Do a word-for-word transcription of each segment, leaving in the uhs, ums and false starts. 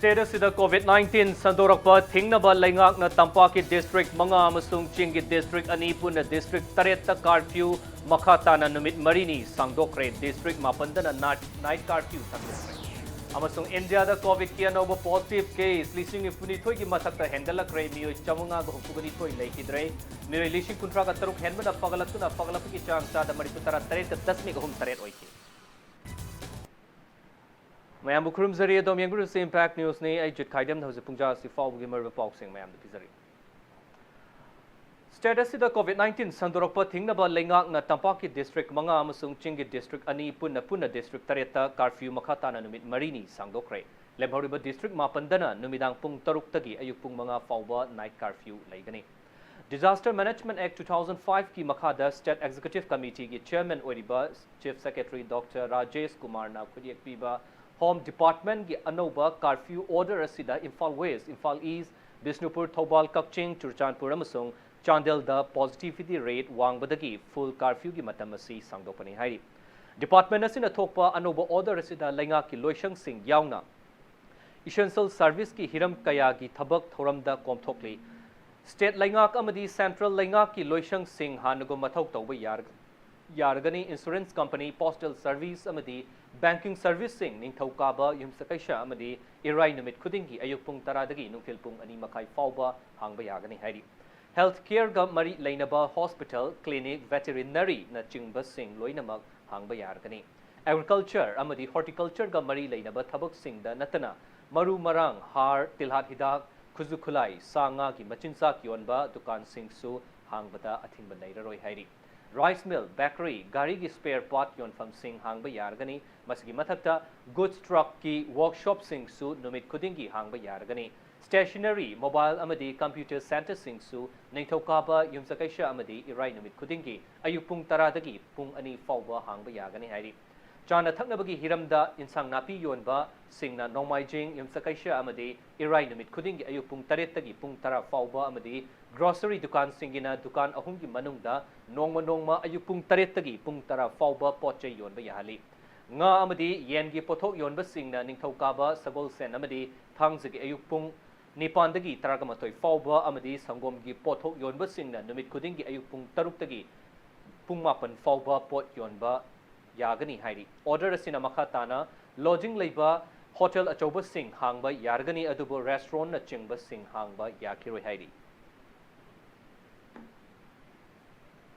State ꯑꯁꯤꯗ COVID nineteen ꯁꯟꯗꯣꯔꯛꯄ ꯊꯤꯡꯅꯕ ꯂꯩꯉꯥꯛꯅ ꯇꯝꯄꯥꯛꯀꯤ ꯗꯤꯁꯇ꯭ꯔꯤꯛ ꯃꯉꯥ ꯑꯃꯁꯨꯡ ꯆꯤꯡꯒꯤ ꯗꯤꯁꯇ꯭ꯔꯤꯛ ꯑꯅꯤ ꯄꯨꯟꯅ ꯗꯤꯁꯇ꯭ꯔꯤꯛ ꯇꯔꯦꯠꯇ ꯀꯥꯔꯐ꯭ꯌꯨ ꯃꯈꯥ ꯇꯥꯅ ꯅꯨꯃꯤꯠ ꯃꯔꯤꯅꯤ ꯁꯥꯡꯗꯣꯛꯈ꯭ꯔꯦ꯫ ꯗꯤꯁꯇ꯭ꯔꯤꯛ ꯃꯥꯄꯟꯗꯅ ꯅꯥꯏꯠ, ꯅꯥꯏꯠ ꯀꯥꯔꯐ꯭ꯌꯨ ꯊꯝꯈ꯭ꯔꯦ꯫ ꯑꯃꯁꯨꯡ ꯏꯟꯗꯤꯌꯥꯗ ꯀꯣꯚꯤꯗꯀꯤ ꯑꯅꯧꯕ ꯄꯣꯖꯤꯇꯤꯚ ꯀꯦꯁ ꯂꯤꯁꯤꯡ ꯅꯤꯐꯨꯅꯤꯊꯣꯏꯒꯤ ꯃꯊꯛꯇ ꯍꯦꯟꯒꯠꯂꯛꯈ꯭ꯔꯦ꯫ ꯃꯤꯑꯣꯏ ꯆꯥꯃꯉꯥꯒ ꯍꯨꯝꯐꯨꯒ ꯅꯤꯊꯣꯏ ꯂꯩꯈꯤꯗ꯭ꯔꯦ꯫ ꯃꯤꯑꯣꯏ ꯂꯤꯁꯤꯡ ꯀꯨꯟꯊ꯭ꯔꯥꯒ ꯇꯔꯨꯛ ꯍꯦꯟꯕꯅ ꯐꯒꯠꯂꯛꯇꯨꯅ ꯐꯒꯠꯂꯛꯄꯒꯤ ꯆꯥꯡ ꯆꯥꯗ ꯃꯔꯤꯐꯨ ꯇꯔꯥ ꯇꯔꯦꯠꯀ ꯗꯁꯃꯤꯛ ꯑꯍꯨꯝ ꯇꯔꯦꯠ ꯑꯣꯏꯈꯤ꯫ ꯃꯌꯥꯝꯕꯨ ꯈꯨꯔꯨꯝꯖꯔꯤ꯫ ꯑꯗꯣꯝ ꯌꯦꯡꯕꯤꯔꯤꯕꯁꯤ ꯏꯝꯄꯦꯛ ꯅ꯭ꯌꯨꯁꯅꯤ꯫ ꯑꯩ ꯖꯤꯠ ꯈꯥꯏꯗꯦꯝꯅ ꯍꯧꯖꯤꯛ ꯄꯨꯡꯖꯥ ꯑꯁꯤ ꯐꯥꯎꯕꯒꯤ ꯃꯔꯨꯑꯣꯏꯕ ꯄꯥꯎꯁꯤꯡ ꯃꯌꯥꯝꯗ ꯄꯤꯖꯔꯤ꯫ ꯁ꯭ꯇꯦꯠ ꯑꯁꯤꯗ ꯀꯣꯚꯤꯗ ꯅꯥꯏꯟꯇꯤꯟ ꯁꯟꯗꯣꯔꯛꯄ ꯊꯤꯡꯅꯕ ꯂꯩꯉꯥꯛꯅ ꯇꯝꯄꯥꯛꯀꯤ ꯗꯤꯁꯇ꯭ꯔꯤꯛ ꯃꯉꯥ ꯑꯃꯁꯨꯡ ꯆꯤꯡꯒꯤ ꯗꯤꯁꯇ꯭ꯔꯤꯛ ꯑꯅꯤ ꯄꯨꯟꯅ ꯄꯨꯟꯅ ꯗꯤꯁꯇ꯭ꯔꯤꯛ ꯇꯔꯦꯠꯇ ꯀꯥꯔꯐ꯭ꯌꯨ ꯃꯈꯥ ꯇꯥꯅ ꯅꯨꯃꯤꯠ ꯃꯔꯤꯅꯤ ꯁꯥꯡꯗꯣꯛꯈ꯭ꯔꯦ꯫ ꯂꯦꯝꯍꯧꯔꯤꯕ ꯗꯤꯁꯇ꯭ꯔꯤꯛ ꯃꯥꯄꯟꯗꯅ ꯅꯨꯃꯤꯗꯥꯡ ꯄꯨꯡ ꯇꯔꯨꯛꯇꯒꯤ ꯑꯌꯨꯛ ꯄꯨꯡ ꯃꯉꯥ ꯐꯥꯎꯕ ꯅꯥꯏꯠ ꯀꯥꯔꯐ꯭ꯌꯨ ꯂꯩꯒꯅꯤ꯫ Disaster Management Act two thousand five ꯀꯤ ꯃꯈꯥꯗ ꯁ꯭ꯇꯦꯠ ꯑꯦꯛꯖꯤꯀ꯭ꯌꯨꯇꯤꯚ ꯀꯃꯤꯇꯤꯒꯤ ꯆꯦꯌꯔꯃꯦꯟ ꯑꯣꯏꯔꯤꯕ ꯆꯤꯐ ꯁꯦꯀ꯭ꯔꯦꯇꯔꯤ ꯗꯣꯛꯇꯔ ꯔꯥꯖꯦꯁ ꯀꯨꯃꯥꯔꯅ ꯈꯨꯠꯌꯦꯛ ꯄꯤꯕ ꯍꯣꯝ ꯗꯤꯄꯥꯔꯠꯃꯦꯟꯠꯀꯤ ꯑꯅꯧꯕ ꯀꯥꯔꯐ꯭ꯌꯨ ꯑꯣꯔꯗꯔ ꯑꯁꯤꯗ ꯏꯝꯐꯥꯜ ꯋꯦꯁ, ꯏꯝꯐꯥꯜ ꯏꯁ, ꯕꯤꯁꯅꯨꯄꯨꯔ, ꯊꯧꯕꯥꯜ, ꯀꯛꯆꯤꯡ, ꯆꯨꯔꯆꯥꯟꯄꯨꯔ ꯑꯃꯁꯨꯡ ꯆꯥꯟꯗꯦꯜꯗ ꯄꯣꯖꯤꯇꯤꯚꯤꯇꯤ ꯔꯦꯠ ꯋꯥꯡꯕꯗꯒꯤ ꯐꯨꯜ ꯀꯥꯔꯐ꯭ꯌꯨꯒꯤ ꯃꯇꯝ ꯑꯁꯤ ꯁꯥꯡꯗꯣꯛꯄꯅꯤ ꯍꯥꯏꯔꯤ꯫ ꯗꯤꯄꯥꯔꯠꯃꯦꯟꯠ ꯑꯁꯤꯅ ꯊꯣꯛꯄ ꯑꯅꯧꯕ ꯑꯣꯔꯗꯔ ꯑꯁꯤꯗ ꯂꯩꯉꯥꯛꯀꯤ ꯂꯣꯏꯁꯪꯁꯤꯡ ꯌꯥꯎꯅ ꯏꯁꯦꯟꯁꯤꯌꯦꯜ ꯁꯔꯚꯤꯁꯀꯤ ꯍꯤꯔꯝ ꯀꯌꯥꯒꯤ ꯊꯕꯛ ꯊꯧꯔꯝꯗ ꯀꯣꯝꯊꯣꯛꯂꯤ꯫ ꯁ꯭ꯇꯦꯠ ꯂꯩꯉꯥꯛ ꯑꯃꯗꯤ ꯁꯦꯟꯇ꯭ꯔꯦꯜ ꯂꯩꯉꯥꯛꯀꯤ ꯂꯣꯏꯁꯪꯁꯤꯡ ꯍꯥꯟꯅꯒꯨꯝ ꯃꯊꯧ ꯇꯧꯕ ꯌꯥꯔ-, ꯌꯥꯔꯒꯅꯤ꯫ ꯏꯟꯁꯨꯔꯦꯟꯁ ꯀꯝꯄꯅꯤ, ꯄꯣꯁꯇꯦꯜ ꯁꯔꯚꯤꯁ ꯑꯃꯗꯤ ꯕꯦꯡꯀꯤꯡ ꯁꯔꯚꯤꯁꯁꯤꯡ ꯅꯤꯡꯊꯧꯀꯥꯕ, ꯌꯨꯝꯁꯀꯩꯁ ꯑꯃꯗꯤ ꯏꯔꯥꯏ ꯅꯨꯃꯤꯠ ꯈꯨꯗꯤꯡꯒꯤ ꯑꯌꯨꯛ ꯄꯨꯡ ꯇꯔꯥꯗꯒꯤ ꯅꯨꯡꯊꯤꯜ ꯄꯨꯡ ꯑꯅꯤ ꯃꯈꯥꯏ ꯐꯥꯎꯕ ꯍꯥꯡꯕ ꯌꯥꯒꯅꯤ ꯍꯥꯏꯔꯤ꯫ ꯍꯦꯜꯊ ꯀꯦꯌꯔꯒ ꯃꯔꯤ ꯂꯩꯅꯕ ꯍꯣꯁꯄꯤꯇꯥꯜ, ꯀ꯭ꯂꯤꯅꯤꯛ, ꯚꯦꯇꯦꯔꯤꯅꯔꯤꯅꯆꯤꯡꯕꯁꯤꯡ ꯂꯣꯏꯅꯃꯛ ꯍꯥꯡꯕ ꯌꯥꯔꯒꯅꯤ꯫ ꯑꯦꯒ꯭ꯔꯤꯀꯜꯆꯔ ꯑꯃꯗꯤ ꯍꯣꯔꯇꯤꯀꯜꯆꯔꯒ ꯃꯔꯤ ꯂꯩꯅꯕ ꯊꯕꯛꯁꯤꯡꯗ ꯅꯠꯇꯅ ꯃꯔꯨ ꯃꯔꯥꯡ, ꯍꯥꯔ, ꯇꯤꯜꯍꯥꯠ ꯍꯤꯗꯥꯛ, ꯈꯨꯠꯁꯨ ꯈꯨꯠꯂꯥꯏ, ꯁꯥ ꯉꯥꯒꯤ ꯃꯆꯤꯟꯖꯥꯛ ꯌꯣꯟꯕ ꯗꯨꯀꯥꯟꯁꯤꯡꯁꯨ ꯍꯥꯡꯕꯗ ꯑꯊꯤꯡꯕ ꯂꯩꯔꯔꯣꯏ ꯍꯥꯏꯔꯤ꯫ ꯔꯥꯏꯁ ꯃꯤꯜ, ꯕꯦꯀꯔꯤ, ꯒꯥꯔꯤꯒꯤ ꯁ꯭ꯄꯦꯌꯔ ꯄꯥꯔꯠ ꯌꯣꯟꯐꯝꯁꯤꯡ ꯍꯥꯡꯕ ꯌꯥꯔꯒꯅꯤ꯫ ꯃꯁꯤꯒꯤ ꯃꯊꯛꯇ ꯒꯨꯗꯁ ꯇ꯭ꯔꯛꯀꯤ ꯋꯔꯛꯁꯣꯞꯁꯤꯡꯁꯨ ꯅꯨꯃꯤꯠ ꯈꯨꯗꯤꯡꯒꯤ ꯍꯥꯡꯕ ꯌꯥꯔꯒꯅꯤ꯫ ꯁ꯭ꯇꯦꯁꯅꯔꯤ, ꯃꯣꯕꯥꯏꯜ ꯑꯃꯗꯤ ꯀꯝꯄ꯭ꯌꯨꯇꯔ ꯁꯦꯟꯇꯔꯁꯤꯡꯁꯨ ꯅꯤꯡꯊꯧꯀꯥꯕ, ꯌꯨꯝꯁꯀꯩꯁ ꯑꯃꯗꯤ ꯏꯔꯥꯏ ꯅꯨꯃꯤꯠ ꯈꯨꯗꯤꯡꯒꯤ ꯑꯌꯨꯛ ꯄꯨꯡ ꯇꯔꯥꯗꯒꯤ ꯄꯨꯡ ꯑꯅꯤ ꯐꯥꯎꯕ ꯍꯥꯡꯕ ꯌꯥꯒꯅꯤ ꯍꯥꯏꯔꯤ꯫ ꯆꯥꯅ ꯊꯛꯅꯕꯒꯤ ꯍꯤꯔꯝꯗ ꯏꯟꯁꯥꯡ ꯅꯥꯄꯤ ꯌꯣꯟꯕꯁꯤꯡꯅ ꯅꯣꯡꯃꯥꯏꯖꯤꯡ, ꯌꯨꯝꯁꯀꯩꯁ ꯑꯃꯗꯤ ꯏꯔꯥꯏ ꯅꯨꯃꯤꯠ ꯈꯨꯗꯤꯡꯒꯤ ꯑꯌꯨꯛ ꯄꯨꯡ ꯇꯔꯦꯠꯇꯒꯤ ꯄꯨꯡ ꯇꯔꯥ ꯐꯥꯎꯕ ꯑꯃꯗꯤ ꯒ꯭ꯔꯣꯁꯔꯤ ꯗꯨꯀꯥꯟꯁꯤꯡꯒꯤꯅ ꯗꯨꯀꯥꯟ ꯑꯍꯨꯝꯒꯤ ꯃꯅꯨꯡꯗ ꯅꯣꯡꯃ ꯅꯣꯡꯃ ꯑꯌꯨꯛ ꯄꯨꯡ ꯇꯔꯦꯠꯇꯒꯤ ꯄꯨꯡ ꯇꯔꯥ ꯐꯥꯎꯕ ꯄꯣꯠ ꯆꯩ ꯌꯣꯟꯕ ꯌꯥꯍꯜꯂꯤ꯫ ꯉꯥ ꯑꯃꯗꯤ ꯌꯦꯟꯒꯤ ꯄꯣꯠꯊꯣꯛ ꯌꯣꯟꯕꯁꯤꯡꯅ ꯅꯤꯡꯊꯧꯀꯥꯕ, ꯁꯒꯣꯜꯁꯦꯟ ꯑꯃꯗꯤ ꯊꯥꯡꯖꯒꯤ ꯑꯌꯨꯛ ꯄꯨꯡ ꯅꯤꯄꯥꯟꯗꯒꯤ ꯇꯔꯥꯃꯥꯊꯣꯏ ꯐꯥꯎꯕ ꯑꯃꯗꯤ ꯁꯪꯒꯣꯝꯒꯤ ꯄꯣꯠꯊꯣꯛ ꯌꯣꯟꯕꯁꯤꯡꯅ ꯅꯨꯃꯤꯠ ꯈꯨꯗꯤꯡꯒꯤ ꯑꯌꯨꯛ ꯄꯨꯡ ꯇꯔꯨꯛꯇꯒꯤ ꯄꯨꯡ ꯃꯥꯄꯟ ꯐꯥꯎꯕ ꯄꯣꯠ ꯌꯣꯟꯕ ꯌꯥꯒꯅꯤ ꯍꯥꯏꯔꯤ꯫ Order ꯑꯁꯤꯅ ꯃꯈꯥ ꯇꯥꯅ lodging ꯂꯩꯕ hotel ꯑꯆꯧꯕꯁꯤꯡ ꯍꯥꯡꯕ ꯌꯥꯔꯒꯅꯤ, ꯑꯗꯨꯕꯨ restaurantꯅꯆꯤꯡꯕꯁꯤꯡ ꯍꯥꯡꯕ ꯌꯥꯈꯤꯔꯣꯏ ꯍꯥꯏꯔꯤ꯫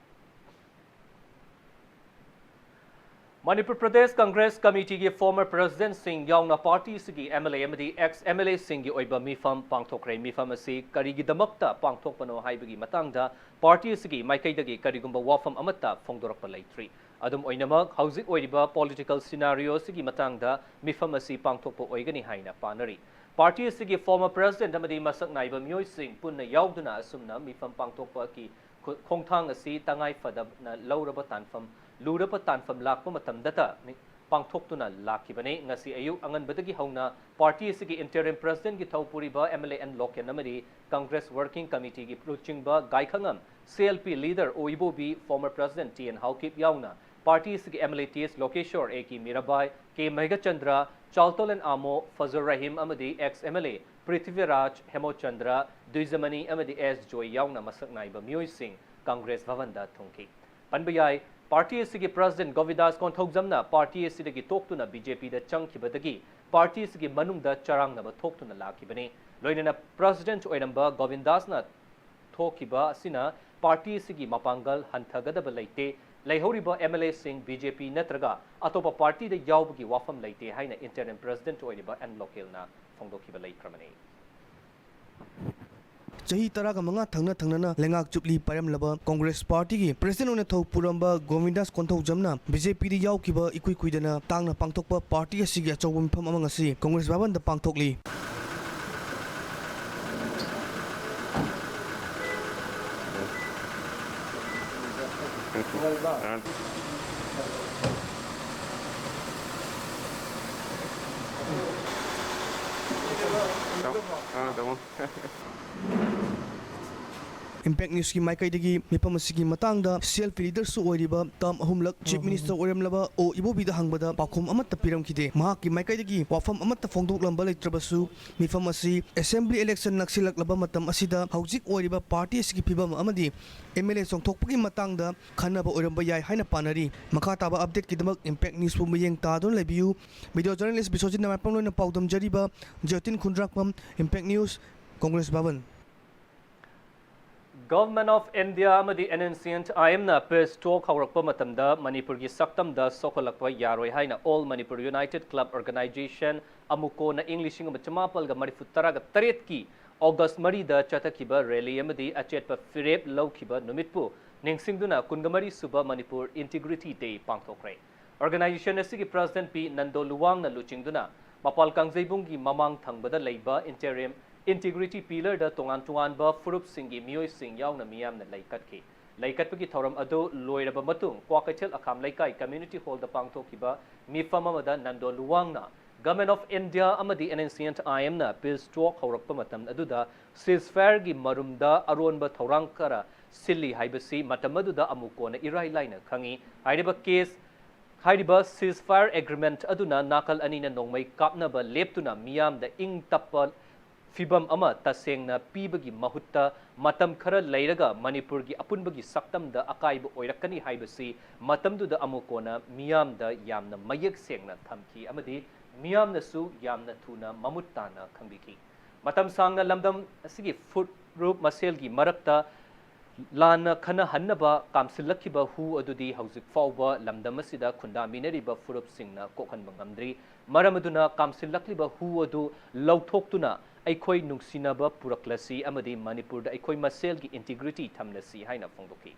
ꯃꯅꯤꯄꯨꯔ ꯄ꯭ꯔꯗꯦꯁ ꯀꯪꯒ꯭ꯔꯦꯁ ꯀꯃꯤꯇꯤꯒꯤ former presidentꯁꯤꯡ ꯌꯥꯎꯅ party ꯑꯁꯤꯒꯤ MLA ꯑꯃꯗꯤ ex MLAꯁꯤꯡꯒꯤ ꯑꯣꯏꯕ ꯃꯤꯐꯝ ꯄꯥꯡꯊꯣꯛꯈ꯭ꯔꯦ꯫ ꯃꯤꯐꯝ ꯑꯁꯤ ꯀꯔꯤꯒꯤꯗꯃꯛꯇ ꯄꯥꯡꯊꯣꯛꯄꯅꯣ ꯍꯥꯏꯕꯒꯤ ꯃꯇꯥꯡꯗ party ꯑꯁꯤꯒꯤ ꯃꯥꯏꯀꯩꯗꯒꯤ ꯀꯔꯤꯒꯨꯝꯕ ꯋꯥꯐꯝ ꯑꯃꯠꯇ ꯐꯣꯡꯗꯣꯔꯛꯄ ꯂꯩꯇ꯭ꯔꯤ꯫ ꯑꯗꯨꯝ ꯑꯣꯏꯅꯃꯛ, ꯍꯧꯖꯤꯛ ꯑꯣꯏꯔꯤꯕ political scenario ꯑꯁꯤꯒꯤ ꯃꯇꯥꯡꯗ ꯃꯤꯐꯝ ꯑꯁꯤ ꯄꯥꯡꯊꯣꯛꯄ ꯑꯣꯏꯒꯅꯤ ꯍꯥꯏꯅ ꯄꯥꯅꯔꯤ꯫ Party ꯑꯁꯤꯒꯤ former president ꯑꯃꯗꯤ ꯃꯁꯛ ꯅꯥꯏꯕ ꯃꯤꯑꯣꯏꯁꯤꯡ ꯄꯨꯟꯅ ꯌꯥꯎꯗꯨꯅ ꯑꯁꯨꯝꯅ ꯃꯤꯐꯝ ꯄꯥꯡꯊꯣꯛꯄꯒꯤ ꯈꯣ-, ꯈꯣꯡꯊꯥꯡ ꯑꯁꯤ ꯇꯉꯥꯏ ꯐꯗꯅ ꯂꯧꯔꯕ ꯇꯥꯟꯐꯝ, ꯂꯨꯔꯕ ꯇꯥꯟꯐꯝ ꯂꯥꯛꯄ ꯃꯇꯝꯗꯇ ꯃꯤ-, ꯄꯥꯡꯊꯣꯛꯇꯨꯅ ꯂꯥꯛꯈꯤꯕꯅꯤ꯫ ꯉꯁꯤ ꯑꯌꯨꯛ ꯑꯉꯟꯕꯗꯒꯤ ꯍꯧꯅ party ꯑꯁꯤꯒꯤ interim presidentꯀꯤ ꯊꯧ ꯄꯨꯔꯤꯕ MLA ꯑꯦꯟ ꯂꯣꯀꯦꯟ ꯑꯃꯗꯤ Congress Working Committeeꯒꯤ ꯂꯨꯆꯤꯡꯕ ꯒꯥꯏꯈꯉꯝ, CLP leader ꯑꯣꯏꯕꯣꯕꯤ, former president T N Haokip ꯌꯥꯎꯅ party ꯑꯁꯤꯒꯤ MLA T S Lokeshore, A K Mirabai, K Meghachandra, Chaltolen Amo, Fazal Rahim ꯑꯃꯗꯤ ex MLA ꯄ꯭ꯔꯤꯊꯤꯚꯤꯔꯥꯖ, ꯍꯦꯃꯣꯆꯟꯗ꯭ꯔ, ꯗꯨꯏꯖꯃꯅꯤ ꯑꯃꯗꯤ ꯑꯦꯁ ꯖꯣꯏ ꯌꯥꯎꯅ ꯃꯁꯛ ꯅꯥꯏꯕ ꯃꯤꯑꯣꯏꯁꯤꯡ ꯀꯪꯒ꯭ꯔꯦꯁ ꯚꯕꯟꯗ ꯊꯨꯡꯈꯤ꯫ ꯄꯟꯕ ꯌꯥꯏ, party ꯑꯁꯤꯒꯤ president ꯒꯣꯕꯤꯟꯗꯥꯁ ꯀꯣꯟꯊꯧꯖꯝꯅ party ꯑꯁꯤꯗꯒꯤ ꯇꯣꯛꯇꯨꯅ BJPꯗ ꯆꯪꯈꯤꯕꯗꯒꯤ party ꯑꯁꯤꯒꯤ ꯃꯅꯨꯡꯗ ꯆꯔꯥꯡꯅꯕ ꯊꯣꯛꯇꯨꯅ ꯂꯥꯛꯈꯤꯕꯅꯤ꯫ ꯂꯣꯏꯅꯅ president ꯑꯣꯏꯔꯝꯕ ꯒꯣꯕꯤꯟꯗꯥꯁꯅ ꯊꯣꯛꯈꯤꯕ ꯑꯁꯤꯅ party ꯑꯁꯤꯒꯤ ꯃꯄꯥꯡꯒꯜ ꯍꯟꯊꯒꯗꯕ ꯂꯩꯇꯦ, ꯂꯩꯍꯧꯔꯤꯕ MLAꯁꯤꯡ BJP ꯅꯠꯇ꯭ꯔꯒ ꯑꯇꯣꯞꯄ partyꯗ ꯌꯥꯎꯕꯒꯤ ꯋꯥꯐꯝ ꯂꯩꯇꯦ ꯍꯥꯏꯅ interim president ꯑꯣꯏꯔꯤꯕ ꯑꯦꯟ ꯂꯣꯀꯦꯜꯅ ꯐꯣꯡꯗꯣꯛꯈꯤꯕ ꯂꯩꯈ꯭ꯔꯕꯅꯤ꯫ ꯆꯍꯤ ꯇꯔꯥꯒ ꯃꯉꯥ ꯊꯪꯅ ꯊꯪꯅꯅ ꯂꯩꯉꯥꯛ ꯆꯨꯞꯂꯤ ꯄꯥꯏꯔꯝꯂꯕ ꯀꯪꯒ꯭ꯔꯦꯁ partyꯒꯤ president ꯑꯣꯏꯅ ꯊꯧ ꯄꯨꯔꯝꯕ ꯒꯣꯕꯤꯟꯗꯥꯁ ꯀꯣꯟꯊꯧꯖꯝꯅ BJPꯗ ꯌꯥꯎꯈꯤꯕ ꯏꯀꯨꯏ ꯀꯨꯏꯗꯅ ꯇꯥꯡꯅ ꯄꯥꯡꯊꯣꯛꯄ party ꯑꯁꯤꯒꯤ ꯑꯆꯧꯕ ꯃꯤꯐꯝ ꯑꯃ ꯉꯁꯤ ꯀꯪꯒ꯭ꯔꯦꯁ ꯚꯕꯟꯗ ꯄꯥꯡꯊꯣꯛꯂꯤ꯫ Impact Newsꯀꯤ ꯃꯥꯏꯀꯩꯗꯒꯤ ꯃꯤꯐꯝ ꯑꯁꯤꯒꯤ ꯃꯇꯥꯡꯗ ꯁꯤ ꯑꯦꯜ ꯄꯤ ꯂꯤꯗꯔꯁꯨ ꯑꯣꯏꯔꯤꯕ ꯇꯥꯝ ꯑꯍꯨꯝꯂꯛ ꯆꯤꯐ ꯃꯤꯅꯤꯁꯇꯔ ꯑꯣꯏꯔꯝꯂꯕ ꯑꯣ ꯏꯕꯣꯕꯤꯗ ꯍꯪꯕꯗ ꯄꯥꯎꯈꯨꯝ ꯑꯃꯠꯇ ꯄꯤꯔꯝꯈꯤꯗꯦ꯫ ꯃꯍꯥꯛꯀꯤ ꯃꯥꯏꯀꯩꯗꯒꯤ ꯋꯥꯐꯝ ꯑꯃꯠꯇ ꯐꯣꯡꯗꯣꯛꯂꯝꯕ ꯂꯩꯇ꯭ꯔꯕꯁꯨ, ꯃꯤꯐꯝ ꯑꯁꯤ ꯑꯦꯁꯦꯝꯕ꯭ꯂꯤ ꯏꯂꯦꯛꯁꯟ ꯅꯛꯁꯤꯜꯂꯛꯂꯕ ꯃꯇꯝ ꯑꯁꯤꯗ ꯍꯧꯖꯤꯛ ꯑꯣꯏꯔꯤꯕ ꯄꯥꯔꯇꯤ ꯑꯁꯤꯒꯤ ꯐꯤꯕꯝ ꯑꯃꯗꯤ ꯑꯦꯝ ꯑꯦꯜ ꯑꯦ ꯆꯣꯡꯊꯣꯛꯄꯒꯤ ꯃꯇꯥꯡꯗ ꯈꯟꯅꯕ ꯑꯣꯏꯔꯝꯕ ꯌꯥꯏ ꯍꯥꯏꯅ ꯄꯥꯅꯔꯤ꯫ ꯃꯈꯥ ꯇꯥꯕ ꯑꯞꯗꯦꯠꯀꯤꯗꯃꯛ ꯏꯝꯄꯦꯛ ꯅ꯭ꯌꯨꯁꯄꯨ ꯃꯤꯠꯌꯦꯡ ꯇꯥꯗꯨꯅ ꯂꯩꯕꯤꯌꯨ꯫ ꯚꯤꯗꯤꯑꯣ ꯖꯔꯅꯦꯂꯤꯁ ꯕꯤꯁ꯭ꯋꯖꯤꯠ ꯅꯃꯥꯏꯄꯝ ꯂꯣꯏꯅ ꯄꯥꯎꯗꯝꯖꯔꯤꯕ Jotin Khundrakpam, Impact News, Congress Bhavan. Government of India ꯑꯃꯗꯤ N N C N I M ꯅ peace talk ꯍꯧꯔꯛꯄ ꯃꯇꯝꯗ ꯃꯅꯤꯄꯨꯔꯒꯤ ꯁꯛꯇꯝꯗ ꯁꯣꯛꯍꯜꯂꯛꯄ ꯌꯥꯔꯣꯏ ꯍꯥꯏꯅ All Manipur United Club Organisation, ꯑꯃꯨꯀꯣꯅ ꯏꯪ ꯂꯤꯁꯤꯡ ꯑꯃ ꯆꯃꯥꯄꯜꯒ ꯃꯔꯤꯐꯨ ꯇꯔꯥꯒ ꯇꯔꯦꯠꯀꯤ ꯑꯣꯒꯁ ꯃꯔꯤꯗ ꯆꯠꯊꯈꯤꯕ rally ꯑꯃꯗꯤ ꯑꯆꯦꯠꯄ ꯐꯤꯔꯦꯞ ꯂꯧꯈꯤꯕ ꯅꯨꯃꯤꯠꯄꯨ ꯅꯤꯡꯁꯤꯡꯗꯨꯅ ꯀꯨꯟꯒ ꯃꯔꯤ ꯁꯨꯕ Manipur Integrity Day ꯄꯥꯡꯊꯣꯛꯈ꯭ꯔꯦ꯫ Organisation ꯑꯁꯤꯒꯤ president ꯄꯤ ꯅꯟꯗꯣ ꯂꯨꯋꯥꯡꯅ ꯂꯨꯆꯤꯡꯗꯨꯅ ꯃꯄꯥꯜ ꯀꯥꯡꯖꯩꯕꯨꯡꯒꯤ ꯃꯃꯥꯡ ꯊꯪꯕꯗ ꯂꯩꯕ interim integrity pillar ꯗ ꯇꯣꯉꯥꯟ ꯇꯣꯉꯥꯟꯕ ꯐꯨꯔꯨꯞꯁꯤꯡꯒꯤ ꯃꯤꯑꯣꯏꯁꯤꯡ ꯌꯥꯎꯅ ꯃꯤꯌꯥꯝꯅ ꯂꯩ ꯀꯠꯈꯤ꯫ ꯂꯩ ꯀꯠꯄꯒꯤ ꯊꯧꯔꯝ ꯑꯗꯨ ꯂꯣꯏꯔꯕ ꯃꯇꯨꯡ ꯀ꯭ꯋꯥꯀꯩꯊꯦꯜ ꯑꯈꯥꯝ ꯂꯩꯀꯥꯏ community hall ꯗ ꯄꯥꯡꯊꯣꯛꯈꯤꯕ ꯃꯤꯐꯝ ꯑꯃꯗ ꯅꯟꯗꯣ ꯂꯨꯋꯥꯡꯅ Government of India ꯑꯃꯗꯤ N N C N I M ꯅ peace talk ꯍꯧꯔꯛꯄ ꯃꯇꯝ ꯑꯗꯨꯗ ceasefire ꯒꯤ ꯃꯔꯨꯝꯗ ꯑꯔꯣꯟꯕ ꯊꯧꯔꯥꯡ ꯈꯔ ꯁꯤꯜꯂꯤ ꯍꯥꯏꯕꯁꯤ ꯃꯇꯝ ꯑꯗꯨꯗ ꯑꯃꯨꯛ ꯀꯣꯟꯅ ꯏꯔꯥꯏ ꯂꯥꯏꯅ ꯈꯪꯉꯤ꯫ ꯍꯥꯏꯔꯤꯕ case ꯍꯥꯏꯔꯤꯕ ceasefire agreement ꯑꯗꯨꯅ ꯅꯥꯀꯜ ꯑꯅꯤꯅ ꯅꯣꯡꯃꯩ ꯀꯥꯞꯅꯕ ꯂꯦꯞꯇꯨꯅ ꯃꯤꯌꯥꯝꯗ ꯏꯪ ꯇꯞꯄ ꯐꯤꯚꯝ ꯑꯃ ꯇꯁꯦꯡꯅ ꯄꯤꯕꯒꯤ ꯃꯍꯨꯠꯇ ꯃꯇꯝ ꯈꯔ ꯂꯩꯔꯒ ꯃꯅꯤꯄꯨꯔꯒꯤ ꯑꯄꯨꯟꯕꯒꯤ ꯁꯛꯇꯝꯗ ꯑꯀꯥꯏꯕ ꯑꯣꯏꯔꯛꯀꯅꯤ ꯍꯥꯏꯕꯁꯤ ꯃꯇꯝꯗꯨꯗ ꯑꯃꯨꯛ ꯀꯣꯟꯅ ꯃꯤꯌꯥꯝꯗ ꯌꯥꯝꯅ ꯃꯌꯦꯛ ꯁꯦꯡꯅ ꯊꯝꯈꯤ ꯑꯃꯗꯤ ꯃꯤꯌꯥꯝꯅꯁꯨ ꯌꯥꯝꯅ ꯊꯨꯅ ꯃꯃꯨꯠ ꯇꯥꯅ ꯈꯪꯕꯤꯈꯤ꯫ ꯃꯇꯝ ꯁꯥꯡꯅ ꯂꯝꯗꯝ ꯑꯁꯤꯒꯤ ꯐꯨꯔꯨꯞ ꯃꯁꯦꯜꯒꯤ ꯃꯔꯛꯇ ꯂꯥꯟꯅ ꯈꯟꯅꯍꯟꯅꯕ ꯀꯥꯝꯁꯤꯜꯂꯛꯈꯤꯕ ꯍꯨ ꯑꯗꯨꯗꯤ ꯍꯧꯖꯤꯛ ꯐꯥꯎꯕ ꯂꯝꯗꯝ ꯑꯁꯤꯗ ꯈꯨꯟꯗꯥꯃꯤꯟꯅꯔꯤꯕ ꯐꯨꯔꯨꯞꯁꯤꯡꯅ ꯀꯣꯛꯍꯟꯕ ꯉꯝꯗ꯭ꯔꯤ꯫ ꯃꯔꯝ ꯑꯗꯨꯅ ꯀꯥꯝꯁꯤꯜꯂꯛꯂꯤꯕ ꯍꯨ ꯑꯗꯨ ꯂꯧꯊꯣꯛꯇꯨꯅ ꯑꯩꯈꯣꯏ ꯅꯨꯡꯁꯤꯅꯕ ꯄꯨꯔꯛꯂꯁꯤ ꯑꯃꯗꯤ ꯃꯅꯤꯄꯨꯔꯗ ꯑꯩꯈꯣꯏ ꯃꯁꯦꯜꯒꯤ integrity ꯊꯝꯂꯁꯤ ꯍꯥꯏꯅ ꯐꯣꯡꯗꯣꯛꯈꯤ꯫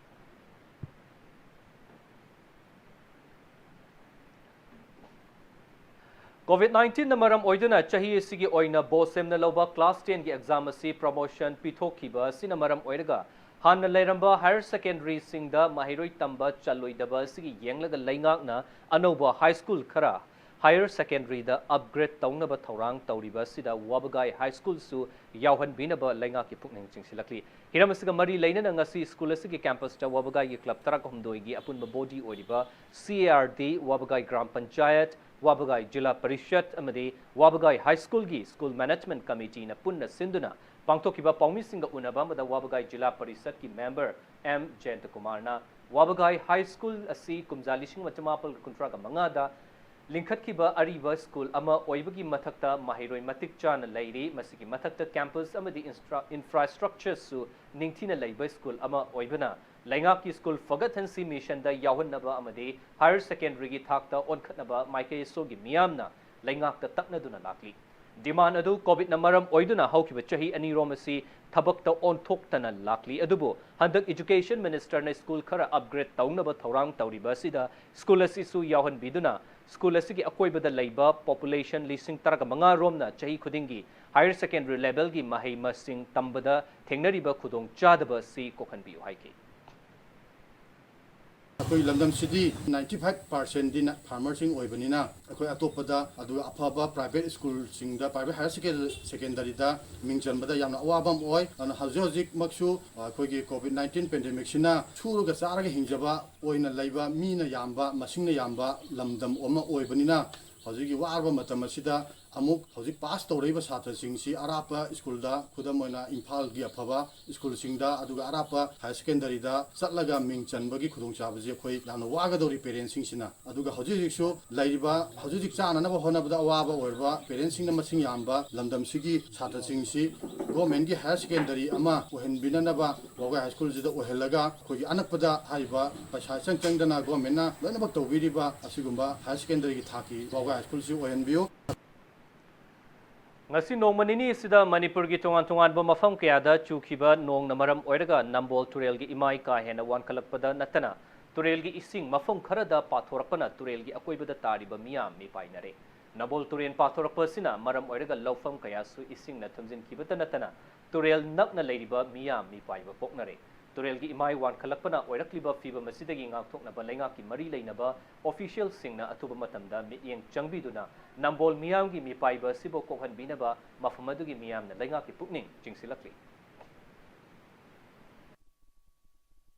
COVID nineteen ꯅ ꯃꯔꯝ ꯑꯣꯏꯗꯨꯅ ꯆꯍꯤ ꯑꯁꯤꯒꯤ ꯑꯣꯏꯅ BOSEM ꯅ ꯂꯧꯕ class ten ꯒꯤ exam ꯑꯁꯤ promotion ꯄꯤꯊꯣꯛꯈꯤꯕ ꯑꯁꯤꯅ ꯃꯔꯝ ꯑꯣꯏꯔꯒ ꯍꯥꯟꯅ ꯂꯩꯔꯝꯕ higher secondary ꯁꯤꯡꯗ ꯃꯍꯩꯔꯣꯏ ꯇꯝꯕ ꯆꯜꯂꯣꯏꯗꯕ ꯑꯁꯤꯒꯤ ꯌꯦꯡꯂꯒ ꯂꯩꯉꯥꯛꯅ ꯑꯅꯧꯕ high school ꯈꯔ Higher Secondary ꯗ upgrade ꯇꯧꯅꯕ ꯊꯧꯔꯥꯡ ꯇꯧꯔꯤꯕ ꯑꯁꯤꯗ ꯋꯥꯕꯒꯥꯏ High School ꯁꯨ ꯌꯥꯎꯍꯟꯕꯤꯅꯕ ꯂꯩꯉꯥꯛꯀꯤ ꯄꯨꯛꯅꯤꯡ ꯆꯤꯡꯁꯤꯜꯂꯛꯂꯤ꯫ ꯍꯤꯔꯝ ꯑꯁꯤꯒ ꯃꯔꯤ ꯂꯩꯅꯅ ꯉꯁꯤ ꯁ꯭ꯀꯨꯜ ꯑꯁꯤꯒꯤ ꯀꯦꯝꯄꯁꯇ ꯋꯥꯕꯒꯥꯏꯒꯤ ꯀ꯭ꯂꯕ ꯇꯔꯥꯍꯨꯝꯗꯣꯏꯒꯤ ꯑꯄꯨꯟꯕ ꯕꯣꯗꯤ ꯑꯣꯏꯔꯤꯕ C A R D, ꯋꯥꯕꯒꯥꯏ ꯒ꯭ꯔꯥꯝ ꯄꯟꯆꯥꯌꯠ, ꯋꯥꯕꯒꯥꯏ ꯖꯤꯂꯥ ꯄꯔꯤꯁꯠ ꯑꯃꯗꯤ ꯋꯥꯕꯒꯥꯏ High School ꯒꯤ ꯁ꯭ꯀꯨꯜ ꯃꯦꯅꯦꯖꯃꯦꯟꯠ ꯀꯃꯤꯇꯤꯅ ꯄꯨꯟꯅ ꯁꯤꯟꯗꯨꯅ ꯄꯥꯡꯊꯣꯛꯈꯤꯕ ꯄꯥꯎꯃꯤꯁꯤꯡꯒ ꯎꯅꯕ ꯑꯃꯗ ꯋꯥꯕꯒꯥꯏ ꯖꯤꯂꯥ ꯄꯔꯤꯁꯠꯀꯤ ꯃꯦꯝꯕꯔ ꯑꯦꯝ ꯖꯌꯟꯇꯀꯨꯃꯥꯔꯅ ꯋꯥꯕꯒꯥꯏ High School ꯑꯁꯤ ꯀꯨꯝꯖꯥ ꯂꯤꯁꯤꯡ ꯑꯃ ꯆꯃꯥꯄꯜ ꯀꯨꯟꯊ꯭ꯔꯥꯒ ꯃꯉꯥꯗ ꯂꯤꯡꯈꯠꯈꯤꯕ ꯑꯔꯤꯕ ꯁ꯭ꯀꯨꯜ ꯑꯃ ꯑꯣꯏꯕꯒꯤ ꯃꯊꯛꯇ ꯃꯍꯩꯔꯣꯏ ꯃꯇꯤꯛ ꯆꯥꯅ ꯂꯩꯔꯤ꯫ ꯃꯁꯤꯒꯤ ꯃꯊꯛꯇ ꯀꯦꯝꯄꯁ ꯑꯃꯗꯤ ꯏꯟꯁꯇ꯭ꯔꯥ-, ꯏꯟꯐ꯭ꯔꯥꯁ꯭ꯇ꯭ꯔꯛꯆꯔꯁꯨ ꯅꯤꯡꯊꯤꯅ ꯂꯩꯕ ꯁ꯭ꯀꯨꯜ ꯑꯃ ꯑꯣꯏꯕꯅ ꯂꯩꯉꯥꯛꯀꯤ ꯁ꯭ꯀꯨꯜ ꯐꯒꯠꯍꯟꯁꯤ ꯃꯤꯁꯟꯗ ꯌꯥꯎꯍꯟꯅꯕ ꯑꯃꯗꯤ ꯍꯥꯌꯔ ꯁꯦꯀꯦꯟꯗꯔꯤꯒꯤ ꯊꯥꯛꯇ ꯑꯣꯟꯈꯠꯅꯕ ꯃꯥꯏꯀꯩ ꯑꯁꯣꯒꯤ ꯃꯤꯌꯥꯝꯅ ꯂꯩꯉꯥꯛꯇ ꯇꯛꯅꯗꯨꯅ ꯂꯥꯛꯂꯤ꯫ ꯗꯤꯃꯥꯟ ꯑꯗꯨ ꯀꯣꯚꯤꯗꯅ ꯃꯔꯝ ꯑꯣꯏꯗꯨꯅ ꯍꯧꯈꯤꯕ ꯆꯍꯤ ꯑꯅꯤꯔꯣꯝ ꯑꯁꯤ ꯊꯕꯛꯇ ꯑꯣꯟꯊꯣꯛꯇꯅ ꯂꯥꯛꯂꯤ꯫ ꯑꯗꯨꯕꯨ ꯍꯟꯗꯛ ꯏꯖꯨꯀꯦꯁꯟ ꯃꯤꯅꯤꯁꯇꯔꯅ ꯁ꯭ꯀꯨꯜ ꯈꯔ ꯑꯞꯒ꯭ꯔꯦꯗ ꯇꯧꯅꯕ ꯊꯧꯔꯥꯡ ꯇꯧꯔꯤꯕ ꯑꯁꯤꯗ ꯁ꯭ꯀꯨꯜ ꯑꯁꯤꯁꯨ ꯌꯥꯎꯍꯟꯕꯤꯗꯨꯅ ꯁ꯭ꯀꯨꯜ ꯑꯁꯤꯒꯤ ꯑꯀꯣꯏꯕꯗ ꯂꯩꯕ ꯄꯣꯄꯨꯂꯦꯁꯟ ꯂꯤꯁꯤꯡ ꯇꯔꯥꯒ ꯃꯉꯥ ꯔꯣꯝꯅ ꯆꯍꯤ ꯈꯨꯗꯤꯡꯒꯤ ꯍꯥꯌꯔ ꯁꯦꯀꯦꯟꯗꯔꯤ ꯂꯦꯚꯦꯜꯒꯤ ꯃꯍꯩ ꯃꯁꯤꯡ ꯇꯝꯕꯗ ꯊꯦꯡꯅꯔꯤꯕ ꯈꯨꯗꯣꯡꯆꯥꯗꯕ ꯑꯁꯤ ꯀꯣꯛꯍꯟꯕꯤꯌꯨ ꯍꯥꯏꯈꯤ꯫ ꯑꯩꯈꯣꯏ ꯂꯝꯗꯝꯁꯤꯗꯤ ninety five percentꯗꯤ ꯐꯥꯔꯃꯔꯁꯤꯡ ꯑꯣꯏꯕꯅꯤꯅ, ꯑꯩꯈꯣꯏ ꯑꯇꯣꯞꯄꯗ, ꯑꯗꯨꯒ ꯑꯐꯕ ꯄ꯭ꯔꯥꯏꯚꯦꯠ ꯁ꯭ꯀꯨꯜꯁꯤꯡꯗ, ꯄ꯭ꯔꯥꯏꯚꯦꯠ ꯍꯥꯌꯔ ꯁꯦꯀꯦꯟꯗꯔꯤꯗ ꯃꯤꯡ ꯆꯟꯕꯗ ꯌꯥꯝꯅ ꯑꯋꯥꯕ ꯑꯃ ꯑꯣꯏ꯫ ꯑꯗꯨꯅ ꯍꯧꯖꯤꯛ ꯍꯧꯖꯤꯛꯃꯛꯁꯨ ꯑꯩꯈꯣꯏꯒꯤ ꯀꯣꯚꯤꯗ ꯅꯥꯏꯟꯇꯤꯟ ꯄꯦꯟꯗꯦꯃꯤꯛꯁꯤꯅ ꯁꯨꯔꯒ ꯆꯥꯔꯒ ꯍꯤꯡꯖꯕ ꯑꯣꯏꯅ ꯂꯩꯕ, ꯃꯤꯅ ꯌꯥꯝꯕ, ꯃꯁꯤꯡꯅ ꯌꯥꯝꯕ ꯂꯝꯗꯝ ꯑꯃ ꯑꯣꯏꯕꯅꯤꯅ, ꯍꯧꯖꯤꯛꯀꯤ ꯋꯥꯔꯕ ꯃꯇꯝ ꯑꯁꯤꯗ ꯑꯃꯨꯛ ꯍꯧꯖꯤꯛ ꯄꯥꯁ ꯇꯧꯔꯛꯏꯕ ꯁꯥꯇ꯭ꯔꯁꯤꯡꯁꯤ ꯑꯔꯥꯞꯄ ꯁ꯭ꯀꯨꯜꯗ, ꯈꯨꯗꯝ ꯑꯣꯏꯅ ꯏꯝꯐꯥꯜꯒꯤ ꯑꯐꯕ ꯁ꯭ꯀꯨꯜꯁꯤꯡꯗ, ꯑꯗꯨꯒ ꯑꯔꯥꯞꯄ ꯍꯥꯌꯔ ꯁꯦꯀꯦꯟꯗꯔꯤꯗ ꯆꯠꯂꯒ ꯃꯤꯡ ꯆꯟꯕꯒꯤ ꯈꯨꯗꯣꯡꯆꯥꯕꯁꯤ ꯑꯩꯈꯣꯏ ꯌꯥꯝꯅ ꯋꯥꯒꯗꯧꯔꯤ ꯄꯦꯔꯦꯟꯁꯁꯤꯡꯁꯤꯅ꯫ ꯑꯗꯨꯒ ꯍꯧꯖꯤꯛ ꯍꯧꯖꯤꯛꯁꯨ ꯂꯩꯔꯤꯕ, ꯍꯧꯖꯤꯛ ꯍꯧꯖꯤꯛ ꯆꯥꯅꯅꯕ ꯍꯣꯠꯅꯕꯗ ꯑꯋꯥꯕ ꯑꯣꯏꯔꯕ ꯄꯦꯔꯦꯟꯁꯁꯤꯡꯅ ꯃꯁꯤꯡ ꯌꯥꯝꯕ ꯂꯝꯗꯝꯁꯤꯒꯤ ꯁꯥꯇ꯭ꯔꯁꯤꯡꯁꯤ ꯒꯣꯔꯃꯦꯟꯒꯤ ꯍꯥꯌꯔ ꯁꯦꯀꯦꯟꯗꯔꯤ ꯑꯃ ꯑꯣꯏꯍꯟꯕꯤꯅꯅꯕ ꯋꯥꯕꯒꯥꯏ ꯍꯥꯏ ꯁ꯭ꯀꯨꯜꯁꯤꯗ ꯑꯣꯏꯍꯜꯂꯒ, ꯑꯩꯈꯣꯏꯒꯤ ꯑꯅꯛꯄꯗ ꯍꯥꯏꯔꯤꯕ ꯄꯩꯁꯥ ꯏꯆꯪ ꯆꯪꯗꯅ ꯒꯣꯔꯃꯦꯟꯅ ꯂꯣꯏꯅꯃꯛ ꯇꯧꯕꯤꯔꯤꯕ ꯑꯁꯤꯒꯨꯝꯕ ꯍꯥꯌꯔ ꯁꯦꯀꯦꯟꯗꯔꯤꯒꯤ ꯊꯥꯛꯀꯤ ꯋꯥꯕꯒꯥꯏ ꯍꯥꯏ ꯁ꯭ꯀꯨꯜꯁꯤ ꯑꯣꯏꯍꯟꯕꯤꯌꯨ꯫ ꯉꯁꯤ ꯅꯣꯡꯃ ꯅꯤꯅꯤ ꯑꯁꯤꯗ ꯃꯅꯤꯄꯨꯔꯒꯤ ꯇꯣꯉꯥꯟ ꯇꯣꯉꯥꯟꯕ ꯃꯐꯝ ꯀꯌꯥꯗ ꯆꯨꯈꯤꯕ ꯅꯣꯡꯅ ꯃꯔꯝ ꯑꯣꯏꯔꯒ ꯅꯝꯕꯣꯜ ꯇꯨꯔꯦꯜꯒꯤ ꯏꯃꯥꯏ ꯀꯥ ꯍꯦꯟꯅ ꯋꯥꯡꯈꯠꯂꯛꯄꯗ ꯅꯠꯇꯅ ꯇꯨꯔꯦꯜꯒꯤ ꯏꯁꯤꯡ ꯃꯐꯝ ꯈꯔꯗ ꯄꯥꯊꯣꯔꯛꯄꯅ ꯇꯨꯔꯦꯜꯒꯤ ꯑꯀꯣꯏꯕꯗ ꯇꯥꯔꯤꯕ ꯃꯤꯌꯥꯝ ꯃꯤꯄꯥꯏꯅꯔꯦ꯫ ꯅꯝꯕꯣꯜ ꯇꯨꯔꯦꯜ ꯄꯥꯊꯣꯔꯛꯄ ꯑꯁꯤꯅ ꯃꯔꯝ ꯑꯣꯏꯔꯒ ꯂꯧꯐꯝ ꯀꯌꯥꯁꯨ ꯏꯁꯤꯡꯅ ꯊꯨꯝꯖꯤꯟꯈꯤꯕꯇ ꯅꯠꯇꯅ ꯇꯨꯔꯦꯜ ꯅꯛꯅ ꯂꯩꯔꯤꯕ ꯃꯤꯌꯥꯝ ꯃꯤꯄꯥꯏꯕ ꯄꯣꯛꯅꯔꯦ꯫ ꯇꯨꯔꯦꯜꯒꯤ ꯏꯃꯥꯏ ꯋꯥꯡꯈꯠꯂꯛꯄꯅ ꯑꯣꯏꯔꯛꯂꯤꯕ ꯐꯤꯚꯝ ꯑꯁꯤꯗꯒꯤ ꯉꯥꯛꯊꯣꯛꯅꯕ ꯂꯩꯉꯥꯛꯀꯤ ꯃꯔꯤ ꯂꯩꯅꯕ ꯑꯣꯐꯤꯁꯤꯌꯦꯜꯁꯤꯡꯅ ꯑꯊꯨꯕ ꯃꯇꯝꯗ ꯃꯤꯠꯌꯦꯡ ꯆꯪꯕꯤꯗꯨꯅ ꯅꯝꯕꯣꯜ ꯃꯤꯌꯥꯝꯒꯤ ꯃꯤꯄꯥꯏꯕ ꯑꯁꯤꯕꯨ ꯀꯣꯛꯍꯟꯕꯤꯅꯕ ꯃꯐꯝ ꯑꯗꯨꯒꯤ ꯃꯤꯌꯥꯝꯅ ꯂꯩꯉꯥꯛꯀꯤ ꯄꯨꯛꯅꯤꯡ ꯆꯤꯡꯁꯤꯜꯂꯛꯂꯤ꯫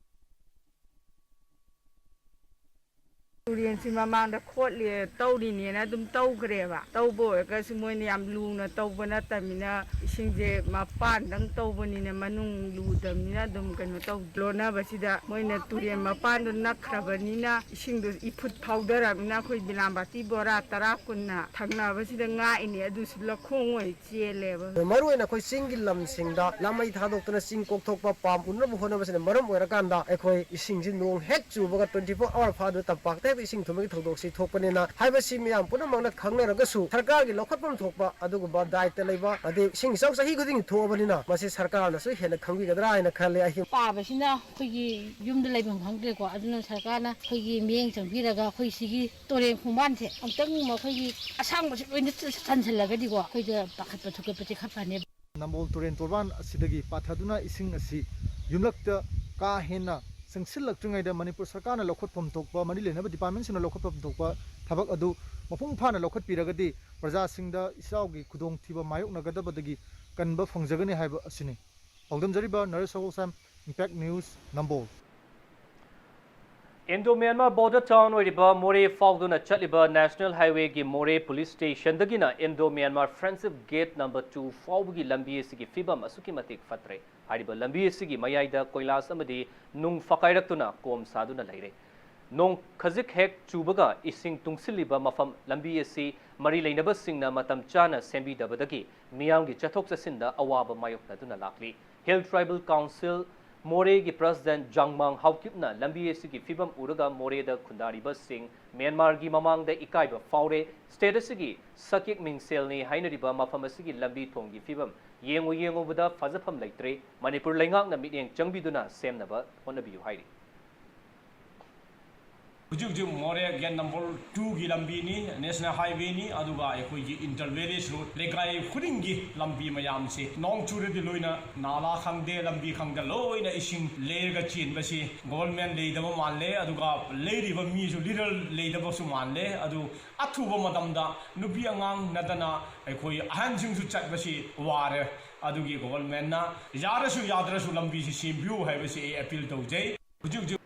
ꯇꯨꯔꯦꯟꯁꯤ ꯃꯃꯥꯡꯗ ꯈꯣꯠꯂꯤ, ꯇꯧꯔꯤꯅꯦꯅ ꯑꯗꯨꯝ ꯇꯧꯈ꯭ꯔꯦꯕ꯫ ꯇꯧꯕ ꯑꯣꯏꯔꯒꯁꯨ ꯃꯣꯏꯅ ꯌꯥꯝ ꯂꯨꯅ ꯇꯧꯕ ꯅꯠꯇꯕꯅꯤꯅ, ꯏꯁꯤꯡꯁꯦ ꯃꯄꯥꯟꯗꯪ ꯇꯧꯕꯅꯤꯅ ꯃꯅꯨꯡ ꯂꯨꯗꯕꯅꯤꯅ ꯑꯗꯨꯝ ꯀꯩꯅꯣ ꯇꯧ, ꯂꯣꯟꯅꯕꯁꯤꯗ ꯃꯣꯏꯅ ꯇꯨꯔꯦꯟ ꯃꯄꯥꯟꯗꯣ ꯅꯛꯈ꯭ꯔꯕꯅꯤꯅ ꯏꯁꯤꯡꯗꯣ ꯏꯐꯨꯠ ꯐꯥꯎꯗꯔꯕꯅꯤꯅ ꯑꯩꯈꯣꯏ ꯕꯤꯂꯥꯝꯕꯥꯇꯤ ꯕꯣꯔꯥ ꯇꯔꯥ ꯀꯨꯟꯅ ꯊꯪꯅꯕꯁꯤꯗ ꯉꯥꯛꯏꯅꯦ꯫ ꯑꯗꯨꯁꯨ ꯂꯧꯈꯣꯡ ꯑꯣꯏ ꯆꯦꯜꯂꯦꯕ꯫ ꯃꯔꯨꯑꯣꯏꯅ ꯑꯩꯈꯣꯏ ꯆꯤꯡꯒꯤ ꯂꯝꯁꯤꯡꯗ ꯂꯥꯃꯩ ꯊꯥꯗꯣꯛꯇꯨꯅ ꯆꯤꯡ ꯀꯣꯛꯊꯣꯛꯄ, ꯄꯥꯝ ꯎꯅꯕ ꯍꯣꯠꯅꯕꯁꯤꯅ ꯃꯔꯝ ꯑꯣꯏꯔꯀꯥꯟꯗ ꯑꯩꯈꯣꯏ ꯏꯁꯤꯡꯁꯤ ꯅꯣꯡ ꯍꯦꯛ ꯆꯨꯕꯒ twenty four hour ꯐꯥꯗꯨꯅ ꯇꯝꯄꯥꯛꯇ ꯍꯦꯛꯇ ꯏꯁꯤꯡ ꯊꯨꯝꯕꯒꯤ ꯊꯧꯗꯣꯛꯁꯤ ꯊꯣꯛꯄꯅꯤꯅ, ꯍꯥꯏꯕꯁꯤ ꯃꯤꯌꯥꯝ ꯄꯨꯝꯅꯃꯛꯅ ꯈꯪꯅꯔꯒꯁꯨ ꯁꯔꯀꯥꯔꯒꯤ ꯂꯧꯈꯠꯐꯝ ꯊꯣꯛꯄ ꯑꯗꯨꯒꯨꯝꯕ ꯗꯥꯏꯇ ꯂꯩꯕ, ꯑꯗꯩ ꯏꯁꯤꯡ ꯏꯆꯥꯎ ꯆꯍꯤ ꯈꯨꯗꯤꯡꯒꯤ ꯊꯣꯛꯑꯕꯅꯤꯅ ꯃꯁꯤ ꯁꯔꯀꯥꯔꯅꯁꯨ ꯍꯦꯟꯅ ꯈꯪꯕꯤꯒꯗ꯭ꯔꯥ ꯍꯥꯏꯅ ꯈꯜꯂꯤ꯫ ꯑꯍꯤꯡ ꯄꯥꯕꯁꯤꯅ ꯑꯩꯈꯣꯏꯒꯤ ꯌꯨꯝꯗ ꯂꯩꯐꯝ ꯈꯪꯗ꯭ꯔꯦꯀꯣ꯫ ꯑꯗꯨꯅ ꯁꯔꯀꯥꯔꯅ ꯑꯩꯈꯣꯏꯒꯤ ꯃꯤꯠꯌꯦꯡ ꯆꯪꯕꯤꯔꯒ ꯑꯩꯈꯣꯏ ꯁꯤꯒꯤ ꯇꯨꯔꯦꯟ ꯈꯣꯡꯕꯥꯟꯁꯦ ꯑꯃꯨꯛꯇꯪ ꯑꯩꯈꯣꯏꯒꯤ ꯑꯁꯥꯡꯕꯁꯦ ꯂꯣꯏꯅ ꯆꯟꯁꯤꯜꯂꯒꯗꯤꯀꯣ, ꯑꯩꯈꯣꯏꯗ ꯄꯥꯈꯠꯄ ꯊꯨꯀꯠꯄꯁꯦ ꯈꯔ ꯐꯅꯦꯕ꯫ ꯅꯝꯕꯣꯜ ꯇꯨꯔꯦꯟ ꯇꯣꯔꯕꯥꯟ ꯑꯁꯤꯗꯒꯤ ꯄꯥꯊꯗꯨꯅ ꯏꯁꯤꯡ ꯑꯁꯤ ꯌꯨꯝꯂꯛꯇ ꯀꯥ ꯍꯦꯟꯅ ꯆꯪꯁꯤꯜꯂꯛꯇ꯭ꯔꯤꯉꯩꯗ ꯃꯅꯤꯄꯨꯔ ꯁꯔꯀꯥꯔꯅ ꯂꯧꯈꯠꯐꯝ ꯊꯣꯛꯄ, ꯃꯔꯤ ꯂꯩꯅꯕ ꯗꯤꯄꯥꯔꯠꯃꯦꯟꯁꯤꯡꯅ ꯂꯧꯈꯠꯐꯝ ꯊꯣꯛꯄ ꯊꯕꯛ ꯑꯗꯨ ꯃꯄꯨꯡ ꯐꯥꯅ ꯂꯧꯈꯠꯄꯤꯔꯒꯗꯤ ꯄ꯭ꯔꯖꯥꯁꯤꯡꯗ ꯏꯆꯥꯎꯒꯤ ꯈꯨꯗꯣꯡꯊꯤꯕ ꯃꯥꯌꯣꯛꯅꯒꯗꯕꯗꯒꯤ ꯀꯟꯕ ꯐꯪꯖꯒꯅꯤ ꯍꯥꯏꯕ ꯑꯁꯤꯅꯤ꯫ ꯄꯥꯎꯗꯝꯖꯔꯤꯕ ꯅꯔꯦꯁ ꯁꯒꯣꯜꯁꯝ, Impact News, ꯅꯝꯕꯣꯜ꯫ ꯏꯟꯗꯣ ꯃ꯭ꯌꯥꯟꯃꯥꯔ ꯕꯣꯔꯗꯔ ꯇꯥꯎꯟ ꯑꯣꯏꯔꯤꯕ ꯃꯣꯔꯦ ꯐꯥꯎꯗꯨꯅ ꯆꯠꯂꯤꯕ ꯅꯦꯁꯅꯦꯜ ꯍꯥꯏꯋꯦꯒꯤ ꯃꯣꯔꯦ ꯄꯨꯂꯤꯁ ꯁ꯭ꯇꯦꯁꯟꯗꯒꯤꯅ Indo Myanmar friendship gate number two ꯐꯥꯎꯕꯒꯤ ꯂꯝꯕꯤ ꯑꯁꯤꯒꯤ ꯐꯤꯕꯝ ꯑꯁꯨꯛꯀꯤ ꯃꯇꯤꯛ ꯐꯠꯇ꯭ꯔꯦ꯫ ꯍꯥꯏꯔꯤꯕ ꯂꯝꯕꯤ ꯑꯁꯤꯒꯤ ꯃꯌꯥꯏꯗ ꯀꯣꯏꯂꯥꯁ ꯑꯃꯗꯤ ꯅꯨꯡ ꯐꯛꯀꯥꯏꯔꯛꯇꯨꯅ ꯀꯣꯝ ꯁꯥꯗꯨꯅ ꯂꯩꯔꯦ꯫ ꯅꯣꯡ ꯈꯖꯤꯛ ꯍꯦꯛ ꯆꯨꯕꯒ ꯏꯁꯤꯡ ꯇꯨꯡꯁꯤꯜꯂꯤꯕ ꯃꯐꯝ ꯂꯝꯕꯤ ꯑꯁꯤ ꯃꯔꯤ ꯂꯩꯅꯕꯁꯤꯡꯅ ꯃꯇꯝ ꯆꯥꯅ ꯁꯦꯝꯕꯤꯗꯕꯗꯒꯤ ꯃꯤꯌꯥꯝꯒꯤ ꯆꯠꯊꯣꯛ ꯆꯠꯁꯤꯟꯗ ꯑꯋꯥꯕ ꯃꯥꯌꯣꯛꯅꯗꯨꯅ ꯂꯥꯛꯂꯤ꯫ ꯍꯤꯜ ꯇ꯭ꯔꯥꯏꯕꯦꯜ ꯀꯥꯎꯟꯁꯤꯜ ꯃꯣꯔꯦꯒꯤ ꯄ꯭ꯔꯁꯤꯗꯦꯟꯠ ꯖꯥꯡꯃꯥꯡ ꯍꯥꯎꯀꯤꯞꯅ ꯂꯝꯕꯤ ꯑꯁꯤꯒꯤ ꯐꯤꯕꯝ ꯎꯔꯒ ꯃꯣꯔꯦꯗ ꯈꯨꯟꯗꯥꯔꯤꯕꯁꯤꯡ ꯃ꯭ꯌꯥꯟꯃꯥꯔꯒꯤ ꯃꯃꯥꯡꯗ ꯏꯀꯥꯏꯕ ꯐꯥꯎꯔꯦ, ꯁ꯭ꯇꯦꯠ ꯑꯁꯤꯒꯤ ꯁꯛꯌꯦꯛ ꯃꯤꯡꯁꯦꯜꯅꯤ ꯍꯥꯏꯅꯔꯤꯕ ꯃꯐꯝ ꯑꯁꯤꯒꯤ ꯂꯝꯕꯤ ꯊꯣꯡꯒꯤ ꯐꯤꯕꯝ ꯌꯦꯡꯉꯨ ꯌꯦꯡꯉꯨꯕꯗ ꯐꯖꯐꯝ ꯂꯩꯇ꯭ꯔꯦ, ꯃꯅꯤꯄꯨꯔ ꯂꯩꯉꯥꯛꯅ ꯃꯤꯠꯌꯦꯡ ꯆꯪꯕꯤꯗꯨꯅ ꯁꯦꯝꯅꯕ ꯍꯣꯠꯅꯕꯤꯌꯨ ꯍꯥꯏꯔꯤ꯫ ꯍꯧꯖꯤꯛ ꯍꯧꯖꯤꯛ ꯃꯣꯔꯦ ꯒꯦꯠ ꯅꯝꯕꯔ ꯇꯨꯒꯤ ꯂꯝꯕꯤꯅꯤ, ꯅꯦꯁꯅꯦꯜ ꯍꯥꯏꯋꯦꯅꯤ, ꯑꯗꯨꯒ ꯑꯩꯈꯣꯏꯒꯤ ꯏꯟꯇꯔ ꯚꯤꯂꯦꯖ ꯔꯣꯗ, ꯂꯩꯀꯥꯏ ꯈꯨꯗꯤꯡꯒꯤ ꯂꯝꯕꯤ ꯃꯌꯥꯝꯁꯤ ꯅꯣꯡ ꯆꯨꯔꯗꯤ ꯂꯣꯏꯅ ꯅꯥꯂꯥ ꯈꯪꯗꯦ, ꯂꯝꯕꯤ ꯈꯪꯗꯦ, ꯂꯣꯏꯅ ꯏꯁꯤꯡ ꯂꯩꯔꯒ ꯆꯦꯟꯕꯁꯤ ꯒꯣꯚꯔꯟꯃꯦꯟ ꯂꯩꯗꯕ ꯃꯥꯜꯂꯦ, ꯑꯗꯨꯒ ꯂꯩꯔꯤꯕ ꯃꯤꯁꯨ ꯂꯤꯗꯔ ꯂꯩꯗꯕꯁꯨ ꯃꯥꯜꯂꯦ꯫ ꯑꯗꯨ ꯑꯊꯨꯕ ꯃꯇꯝꯗ ꯅꯨꯄꯤ ꯑꯉꯥꯡ ꯅꯠꯇꯅ ꯑꯩꯈꯣꯏ ꯑꯍꯟꯁꯤꯡꯁꯨ ꯆꯠꯄꯁꯤ ꯋꯥꯔꯦ꯫ ꯑꯗꯨꯒꯤ ꯒꯣꯚꯔꯟꯃꯦꯟꯅ ꯌꯥꯔꯁꯨ ꯌꯥꯗ꯭ꯔꯁꯨ ꯂꯝꯕꯤꯁꯤ ꯁꯦꯝꯕꯤꯌꯨ ꯍꯥꯏꯕꯁꯤ ꯑꯩ ꯑꯄꯤꯜ ꯇꯧꯖꯩ꯫ ꯍꯧꯖꯤꯛ ꯍꯧꯖꯤꯛ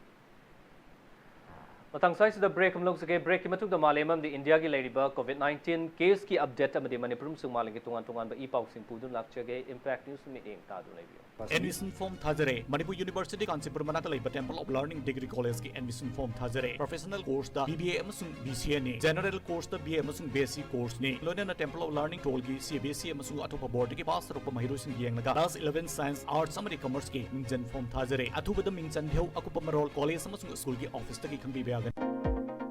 ꯃꯇꯥꯡ ꯁ꯭ꯋꯥꯏꯁꯤꯗ ꯕ꯭ꯔꯦꯛ ꯑꯃ ꯂꯧꯖꯒꯦ꯫ ꯕ꯭ꯔꯦꯛꯀꯤ ꯃꯇꯨꯡꯗ ꯃꯥꯂꯦꯝ ꯑꯃꯗꯤ ꯏꯟꯗꯤꯌꯥꯒꯤ ꯂꯩꯔꯤꯕ ꯀꯣꯚꯤꯗ ꯅꯥꯏꯟꯇꯤꯟ ꯀꯦꯁꯀꯤ ꯑꯞꯗꯦꯠ ꯑꯃꯗꯤ ꯃꯅꯤꯄꯨꯔ ꯑꯃꯁꯨꯡ ꯃꯥꯂꯦꯝꯒꯤ ꯇꯣꯉꯥꯟ ꯇꯣꯉꯥꯟꯕ ꯏ ꯄꯥꯎꯁꯤꯡ ꯄꯨꯗꯨꯅ ꯂꯥꯛꯆꯒꯦ꯫ ꯏꯝꯄꯦꯛ ꯅ꯭ꯌꯨꯁ ꯃꯤꯠꯌꯦꯡ ꯇꯥꯗꯨꯅ ꯂꯩꯕꯤꯌꯨ꯫ ꯑꯦꯗꯃꯤꯁꯟ ꯐꯣꯔꯝ ꯊꯥꯖꯔꯦ꯫ ꯃꯅꯤꯄꯨꯔ ꯌꯨꯅꯤꯚꯔꯁꯤꯇꯤ ꯀꯥꯟꯆꯤꯄꯨꯔ ꯃꯅꯥꯛꯇ ꯂꯩꯕ ꯇꯦꯝꯄꯜ ꯑꯣꯐ ꯂꯔꯅꯤꯡ ꯗꯤꯒ꯭ꯔꯤ ꯀꯣꯂꯦꯖꯀꯤ ꯑꯦꯗꯃꯤꯁꯟ ꯐꯣꯔꯝ ꯊꯥꯖꯔꯦ꯫ ꯄ꯭ꯔꯣꯐꯦꯁꯅꯦꯜ ꯀꯣꯔꯁꯇ ꯕꯤ ꯕꯤ ꯑꯦ ꯑꯃꯁꯨꯡ ꯕꯤ ꯁꯤ ꯑꯦꯅꯤ꯫ ꯖꯦꯅꯔꯦꯜ ꯀꯣꯔꯁꯇ ꯕꯤ ꯑꯦ ꯑꯃꯁꯨꯡ ꯕꯤ ꯑꯦꯁ ꯁꯤ ꯀꯣꯔꯁꯅꯤ꯫ ꯂꯣꯏꯅꯅ temple of learning ꯇ꯭ꯔꯣꯜꯒꯤ C B S E ꯑꯃꯁꯨꯡ ꯑꯇꯣꯞꯄ ꯕꯣꯔꯗꯒꯤ ꯄꯥꯁ ꯇꯧꯔꯛꯄ ꯃꯍꯩꯔꯣꯏꯁꯤꯡ ꯌꯦꯡꯂꯒ ꯀ꯭ꯂꯥꯁ ꯏꯂꯦꯚꯦꯟ ꯁꯥꯏꯟꯁ, ꯑꯥꯔꯠꯁ ꯑꯃꯗꯤ ꯀꯃꯔꯁꯀꯤ ꯃꯤꯡꯖꯟ ꯐꯣꯔꯝ ꯊꯥꯖꯔꯦ꯫ ꯑꯊꯨꯕꯗ ꯃꯤꯡ ꯆꯟꯕꯤꯌꯨ꯫ ꯑꯀꯨꯞꯄ ꯃꯔꯣꯜ ꯀꯣꯂꯦꯖ ꯑꯃꯁꯨꯡ ꯁ꯭ꯀꯨꯜꯒꯤ ꯑꯣꯐꯤꯁꯇꯒꯤ ꯈꯪꯕꯤꯕ ꯌꯥꯒꯅꯤ꯫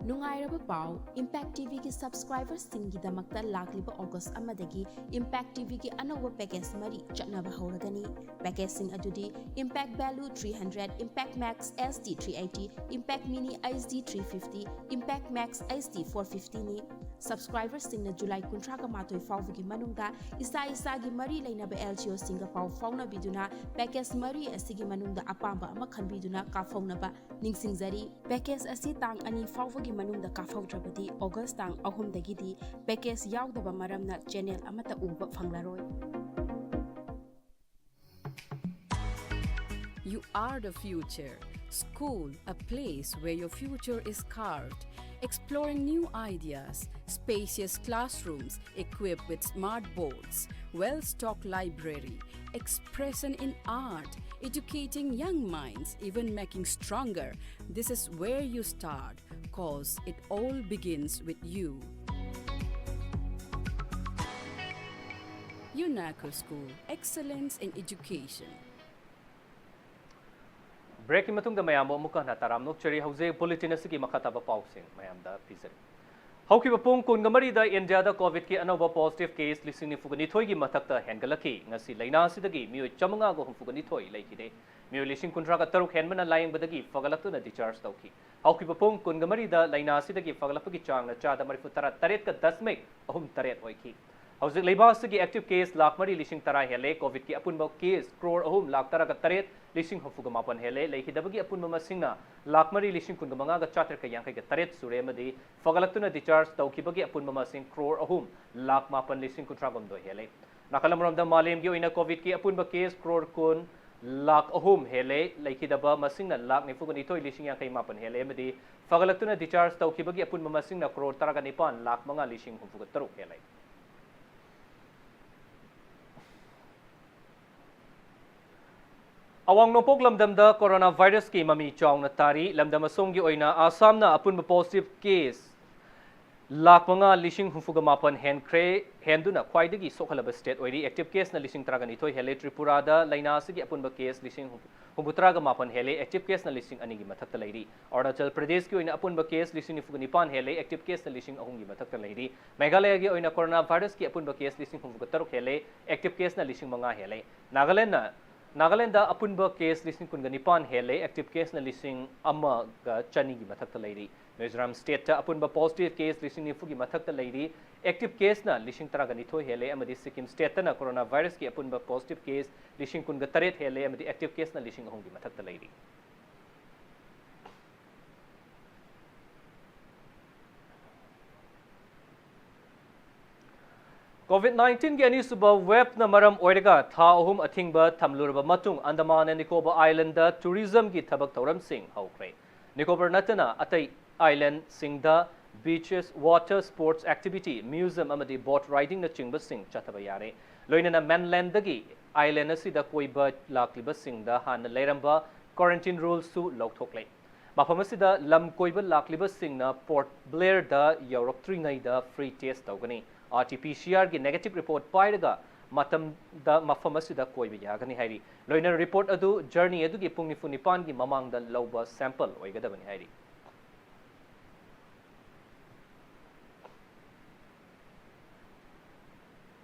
ꯅꯨꯡꯉꯥꯏꯔꯕ ꯄꯥꯎ, ꯏꯝꯄꯦꯛ ꯇꯤꯚꯤꯒꯤ ꯁꯕꯁꯀ꯭ꯔꯥꯏꯕꯔꯁꯤꯡꯒꯤꯗꯃꯛꯇ ꯂꯥꯛꯂꯤꯕ ꯑꯣꯒꯁ ꯑꯃꯗꯒꯤ ꯏꯝꯄꯦꯛ ꯇꯤꯚꯤꯒꯤ ꯑꯅꯧꯕ ꯄꯦꯀꯦꯖ ꯃꯔꯤ ꯆꯠꯅꯕ ꯍꯧꯔꯒꯅꯤ꯫ ꯄꯦꯀꯦꯖꯁꯤꯡ ꯑꯗꯨꯗꯤ Impact value three hundred, Impact max H D three eighty, Impact mini H D three fifty, Impact max H D four ꯐꯤꯐꯇꯤꯅꯤ꯫ ꯁꯕꯁꯀ꯭ꯔꯥꯏꯕꯔꯁꯤꯡꯅ ꯖꯨꯂꯥꯏ ꯀꯨꯟꯊ꯭ꯔꯥꯒ ꯃꯥꯊꯣꯏ ꯐꯥꯎꯕꯒꯤ ꯃꯅꯨꯡꯗ ꯏꯁꯥ ꯏꯁꯥꯒꯤ ꯃꯔꯤ ꯂꯩꯅꯕ ꯑꯦꯜ ꯖꯤ ꯑꯣꯁꯤꯡꯒ ꯄꯥꯎ ꯐꯥꯎꯅꯕꯤꯗꯨꯅ ꯄꯦꯀꯦꯖ ꯃꯔꯤ ꯑꯁꯤꯒꯤ ꯃꯅꯨꯡꯗ ꯑꯄꯥꯝꯕ ꯑꯃ ꯈꯟꯕꯤꯗꯨꯅ ꯀꯥꯞꯍꯧꯅꯕ ꯅꯤꯡꯁꯤꯡꯖꯔꯤ꯫ ꯄꯦꯀꯦꯖ ꯑꯁꯤ ꯇꯥꯡ ꯑꯅꯤ ꯐꯥꯎꯕꯒꯤ ꯃꯅꯨꯡꯗ ꯀꯥꯞꯍꯧꯗ꯭ꯔꯕꯗꯤ ꯑꯣꯒꯁ ꯇꯥꯡ ꯑꯍꯨꯝꯗꯒꯤꯗꯤ ꯄꯦꯀꯦꯖ ꯌꯥꯎꯗꯕ ꯃꯔꯝꯅ ꯆꯦꯅꯦꯜ ꯑꯃꯠꯇ ꯎꯕ ꯐꯪꯂꯔꯣꯏ꯫ You are the future. School, a place where your future is carved. Exploring new ideas, spacious classrooms equipped with smart boards, well-stocked library, expression in art, educating young minds, even making stronger. This is where you start, 'cause it all begins with you. UNACO School, excellence in education. ꯕ꯭ꯔꯦꯛꯀꯤ ꯃꯇꯨꯡꯗ ꯃꯌꯥꯝꯕꯨ ꯑꯃꯨꯛꯀ ꯍꯟꯅ ꯇꯔꯥꯝꯅ ꯑꯣꯛꯆꯔꯤ꯫ ꯍꯧꯖꯤꯛ bulletin ꯑꯁꯤꯒꯤ ꯃꯈꯥ ꯇꯥꯕ ꯄꯥꯎꯁꯤꯡ ꯃꯌꯥꯝꯗ ꯄꯤꯖꯔꯤ꯫ ꯍꯧꯈꯤꯕ ꯄꯨꯡ ꯀꯨꯟꯒ ꯃꯔꯤꯗ ꯏꯟꯗꯤꯌꯥꯗ ꯀꯣꯚꯤꯗꯀꯤ ꯑꯅꯧꯕ ꯄꯣꯖꯤꯇꯤꯚ ꯀꯦꯁ ꯂꯤꯁꯤꯡ ꯅꯤꯐꯨꯒ ꯅꯤꯊꯣꯏꯒꯤ ꯃꯊꯛꯇ ꯍꯦꯟꯒꯠꯂꯛꯈꯤ꯫ ꯉꯁꯤ ꯂꯩꯅꯥ ꯑꯁꯤꯗꯒꯤ ꯃꯤꯑꯣꯏ ꯆꯥꯃꯉꯥꯒ ꯍꯨꯝꯐꯨꯒ ꯅꯤꯊꯣꯏ ꯂꯩꯈꯤꯗꯦ꯫ ꯃꯤꯑꯣꯏ ꯂꯤꯁꯤꯡ ꯀꯨꯟꯊ꯭ꯔꯥꯒ ꯇꯔꯨꯛ ꯍꯦꯟꯕꯅ ꯂꯥꯌꯦꯡꯕꯗꯒꯤ ꯐꯒꯠꯂꯛꯇꯨꯅ discharge ꯇꯧꯈꯤ꯫ ꯍꯧꯈꯤꯕ ꯄꯨꯡ ꯀꯨꯟꯒ ꯃꯔꯤꯗ ꯂꯩꯅꯥ ꯑꯁꯤꯗꯒꯤ ꯐꯒꯠꯂꯛꯄꯒꯤ ꯆꯥꯡꯅ ꯆꯥꯗ ꯃꯔꯤꯐꯨ ꯇꯔꯥ ꯇꯔꯦꯠꯀ ꯗꯁꯃꯤꯛ ꯑꯍꯨꯝ ꯇꯔꯦꯠ ꯑꯣꯏꯈꯤ꯫ ꯍꯧꯖꯤꯛ ꯂꯩꯕꯥꯛ ꯑꯁꯤꯒꯤ active case ꯂꯥꯈ ꯃꯔꯤ ꯂꯤꯁꯤꯡ ꯇꯔꯥ ꯍꯦꯜꯂꯦ꯫ ꯀꯣꯚꯤꯗꯀꯤ ꯑꯄꯨꯟꯕ ꯀꯦꯁ ꯀ꯭ꯔꯣꯔ ꯑꯍꯨꯝ ꯂꯥꯈ ꯇꯔꯥꯒ ꯇꯔꯦꯠ ꯂꯤꯁꯤꯡ ꯍꯨꯝꯐꯨꯒ ꯃꯥꯄꯟ ꯍꯦꯜꯂꯦ꯫ ꯂꯩꯈꯤꯗꯕꯒꯤ ꯑꯄꯨꯟꯕ ꯃꯁꯤꯡꯅ ꯂꯥꯈ ꯃꯔꯤ ꯂꯤꯁꯤꯡ ꯀꯨꯟꯒ ꯃꯉꯥꯒ ꯆꯥꯇ꯭ꯔꯦꯠꯀ ꯌꯥꯡꯈꯩꯒ ꯇꯔꯦꯠ ꯁꯨꯔꯦ ꯑꯃꯗꯤ ꯐꯒꯠꯂꯛꯇꯨꯅ discharge ꯇꯧꯈꯤꯕꯒꯤ ꯑꯄꯨꯟꯕ ꯃꯁꯤꯡ ꯀ꯭ꯔꯣꯔ ꯑꯍꯨꯝ ꯂꯥꯈ ꯃꯥꯄꯟ ꯂꯤꯁꯤꯡ ꯀꯨꯟꯊ꯭ꯔꯥ ꯍꯨꯝꯗꯣꯏ ꯍꯦꯜꯂꯦ꯫ ꯅꯥꯀꯜ ꯑꯃꯔꯣꯝꯗ ꯃꯥꯂꯦꯝꯒꯤ ꯑꯣꯏꯅ ꯀꯣꯚꯤꯗꯀꯤ ꯑꯄꯨꯟꯕ ꯀꯦꯁ ꯀ꯭ꯔꯣꯔ ꯀꯨꯟ ꯂꯥꯈ ꯑꯍꯨꯝ ꯍꯦꯜꯂꯦ꯫ ꯂꯩꯈꯤꯗꯕ ꯃꯁꯤꯡꯅ ꯂꯥꯈ ꯅꯤꯐꯨꯒ ꯅꯤꯊꯣꯏ ꯂꯤꯁꯤꯡ ꯌꯥꯡꯈꯩ ꯃꯥꯄꯟ ꯍꯦꯜꯂꯦ ꯑꯃꯗꯤ ꯐꯒꯠꯂꯛꯇꯨꯅ discharge ꯇꯧꯈꯤꯕꯒꯤ ꯑꯄꯨꯟꯕ ꯃꯁꯤꯡꯅ ꯀ꯭ꯔꯣꯔ ꯇꯔꯥꯒ ꯅꯤꯄꯥꯟ ꯂꯥꯈ ꯃꯉꯥ ꯂꯤꯁꯤꯡ ꯍꯨꯝꯐꯨꯒ ꯇꯔꯨꯛ ꯍꯦꯜꯂꯦ꯫ ꯑꯋꯥꯡ ꯅꯣꯡꯄꯣꯛ ꯂꯝꯗꯝꯗ ꯀꯣꯔꯣꯅꯥ ꯚꯥꯏꯔꯁꯀꯤ ꯃꯃꯤ ꯆꯥꯎꯅ ꯇꯥꯔꯤ꯫ ꯂꯝꯗꯝ ꯑꯁꯣꯝꯒꯤ ꯑꯣꯏꯅ ꯑꯁꯥꯝꯅ ꯑꯄꯨꯟꯕ ꯄꯣꯖꯤꯇꯤꯚ ꯀꯦꯁ ꯂꯥꯈ ꯃꯉꯥ ꯂꯤꯁꯤꯡ ꯍꯨꯝꯐꯨꯒ ꯃꯥꯄꯟ ꯍꯦꯟꯈ꯭ꯔꯦ, ꯍꯦꯟꯗꯨꯅ ꯈ꯭ꯋꯥꯏꯗꯒꯤ ꯁꯣꯛꯍꯜꯂꯕ ꯁ꯭ꯇꯦꯠ ꯑꯣꯏꯔꯤ꯫ ꯑꯦꯛꯇꯤꯚ ꯀꯦꯁꯅ ꯂꯤꯁꯤꯡ ꯇꯔꯥꯒ ꯅꯤꯊꯣꯏ ꯍꯦꯜꯂꯦ꯫ ꯇ꯭ꯔꯤꯄꯨꯔꯥꯗ ꯂꯩꯅꯥ ꯑꯁꯤꯒꯤ ꯑꯄꯨꯟꯕ ꯀꯦꯁ ꯂꯤꯁꯤꯡ ꯍꯨꯝꯐꯨꯇꯔꯥꯒ ꯃꯥꯄꯟ ꯍꯦꯜꯂꯦ꯫ ꯑꯦꯛꯇꯤꯚ ꯀꯦꯁꯅ ꯂꯤꯁꯤꯡ ꯑꯅꯤꯒꯤ ꯃꯊꯛꯇ ꯂꯩꯔꯤ꯫ ꯑꯔꯨꯅꯥꯆꯜ ꯄ꯭ꯔꯗꯦꯁꯀꯤ ꯑꯣꯏꯅ ꯑꯄꯨꯟꯕ ꯀꯦꯁ ꯂꯤꯁꯤꯡ ꯅꯤꯐꯨꯒ ꯅꯤꯄꯥꯟ ꯍꯦꯜꯂꯦ꯫ ꯑꯦꯛꯇꯤꯚ ꯀꯦꯁꯅ ꯂꯤꯁꯤꯡ ꯑꯍꯨꯝꯒꯤ ꯃꯊꯛꯇ ꯂꯩꯔꯤ꯫ ꯃꯦꯘꯥꯂꯌꯒꯤ ꯑꯣꯏꯅ ꯀꯣꯔꯣꯅꯥ ꯚꯥꯏꯔꯁꯀꯤ ꯑꯄꯨꯟꯕ ꯀꯦꯁ ꯂꯤꯁꯤꯡ ꯍꯨꯝꯐꯨꯒ ꯇꯔꯨꯛ ꯍꯦꯜꯂꯦ꯫ ꯑꯦꯛꯇꯤꯚ ꯀꯦꯁꯅ ꯂꯤꯁꯤꯡ ꯃꯉꯥ ꯍꯦꯜꯂꯦ꯫ ꯅꯥꯒꯥꯂꯦꯟꯗ, ꯅꯥꯒꯥꯂꯦꯟꯗ ꯑꯄꯨꯟꯕ ꯀꯦꯁ ꯂꯤꯁꯤꯡ ꯀꯨꯟꯒ ꯅꯤꯄꯥꯟ ꯍꯦꯜꯂꯦ꯫ ꯑꯦꯛꯇꯤꯚ ꯀꯦꯁꯅ ꯂꯤꯁꯤꯡ ꯑꯃꯒ ꯆꯅꯤꯒꯤ ꯃꯊꯛꯇ ꯂꯩꯔꯤ꯫ ꯃꯤꯖꯣꯔꯥꯝ ꯁ꯭ꯇꯦꯠꯇ ꯑꯄꯨꯟꯕ ꯄꯣꯖꯤꯇꯤꯚ ꯀꯦꯁ ꯂꯤꯁꯤꯡ ꯅꯤꯐꯨꯒꯤ ꯃꯊꯛꯇ ꯂꯩꯔꯤ꯫ ꯑꯦꯛꯇꯤꯚ ꯀꯦꯁꯅ ꯂꯤꯁꯤꯡ ꯇꯔꯥꯒ ꯅꯤꯊꯣꯏ ꯍꯦꯜꯂꯦ ꯑꯃꯗꯤ ꯁꯤꯛꯀꯤꯝ ꯁ꯭ꯇꯦꯠꯇꯅ ꯀꯣꯔꯣꯅꯥ ꯚꯥꯏꯔꯁꯀꯤ ꯑꯄꯨꯟꯕ ꯄꯣꯖꯤꯇꯤꯚ ꯀꯦꯁ ꯂꯤꯁꯤꯡ ꯀꯨꯟꯒ ꯇꯔꯦꯠ ꯍꯦꯜꯂꯦ ꯑꯃꯗꯤ ꯑꯦꯛꯇꯤꯚ ꯀꯦꯁꯅ ꯂꯤꯁꯤꯡ ꯑꯍꯨꯝꯒꯤ ꯃꯊꯛꯇ ꯂꯩꯔꯤ꯫ ꯀꯣꯚꯤꯗ ꯅꯥꯏꯟꯇꯤꯟꯒꯤ ꯑꯅꯤꯁꯨꯕ ꯋꯦꯚꯅ ꯃꯔꯝ ꯑꯣꯏꯔꯒ ꯊꯥ ꯑꯍꯨꯝ ꯑꯊꯤꯡꯕ ꯊꯝꯂꯨꯔꯕ ꯃꯇꯨꯡ ꯑꯟꯗꯃꯥꯟ ꯑꯦꯟ ꯅꯤꯀꯣꯕꯔ ꯑꯥꯏꯂꯦꯟꯗ ꯇꯨꯔꯤꯖꯝꯒꯤ ꯊꯕꯛ ꯊꯧꯔꯝꯁꯤꯡ ꯍꯧꯈ꯭ꯔꯦ꯫ ꯅꯤꯀꯣꯕꯔ ꯅꯠꯇꯅ ꯑꯇꯩ ꯑꯥꯏꯂꯦꯟꯗꯁꯤꯡꯗ ꯕꯤꯆꯦꯁ, ꯋꯥꯇꯔ ꯁ꯭ꯄꯣꯔꯠꯁ ꯑꯦꯛꯇꯤꯚꯤꯇꯤ, ꯃ꯭ꯌꯨꯖꯤꯌꯝ ꯑꯃꯗꯤ ꯕꯣꯠ ꯔꯥꯏꯗꯤꯡꯅꯆꯤꯡꯕꯁꯤꯡ ꯆꯠꯊꯕ ꯌꯥꯔꯦ꯫ ꯂꯣꯏꯅꯅ ꯃꯦꯟꯂꯦꯟꯗꯒꯤ ꯑꯥꯏꯂꯦꯟꯗ ꯑꯁꯤꯗ ꯀꯣꯏꯕ ꯂꯥꯛꯂꯤꯕꯁꯤꯡꯗ ꯍꯥꯟꯅ ꯂꯩꯔꯝꯕ ꯀ꯭ꯋꯥꯔꯦꯟꯇꯤꯟ ꯔꯨꯜꯁꯨ ꯂꯧꯊꯣꯛꯂꯦ꯫ ꯃꯐꯝ ꯑꯁꯤꯗ ꯂꯝ ꯀꯣꯏꯕ ꯂꯥꯛꯂꯤꯕꯁꯤꯡꯅ ꯄꯣꯔꯠ ꯕ꯭ꯂꯦꯌꯔꯗ ꯌꯧꯔꯛꯇ꯭ꯔꯤꯉꯩꯗ ꯐ꯭ꯔꯤ ꯇꯦꯁ ꯇꯧꯒꯅꯤ꯫ ꯑꯥꯔ ꯇꯤ ꯄꯤ ꯁꯤ ꯑꯥꯔꯒꯤ ꯅꯦꯒꯦꯇꯤꯚ ꯔꯤꯄꯣꯔꯠ ꯄꯥꯏꯔꯒ ꯃꯇꯝꯗ ꯃꯐꯝ ꯑꯁꯤꯗ ꯀꯣꯏꯕ ꯌꯥꯒꯅꯤ ꯍꯥꯏꯔꯤ꯫ ꯂꯣꯏꯅꯅ ꯔꯤꯄꯣꯔꯠ ꯑꯗꯨ ꯖꯔꯅꯤ ꯑꯗꯨꯒꯤ ꯄꯨꯡ ꯅꯤꯐꯨ ꯅꯤꯄꯥꯟꯒꯤ ꯃꯃꯥꯡꯗ ꯂꯧꯕ ꯁꯦꯝꯄꯜ ꯑꯣꯏꯒꯗꯕꯅꯤ ꯍꯥꯏꯔꯤ꯫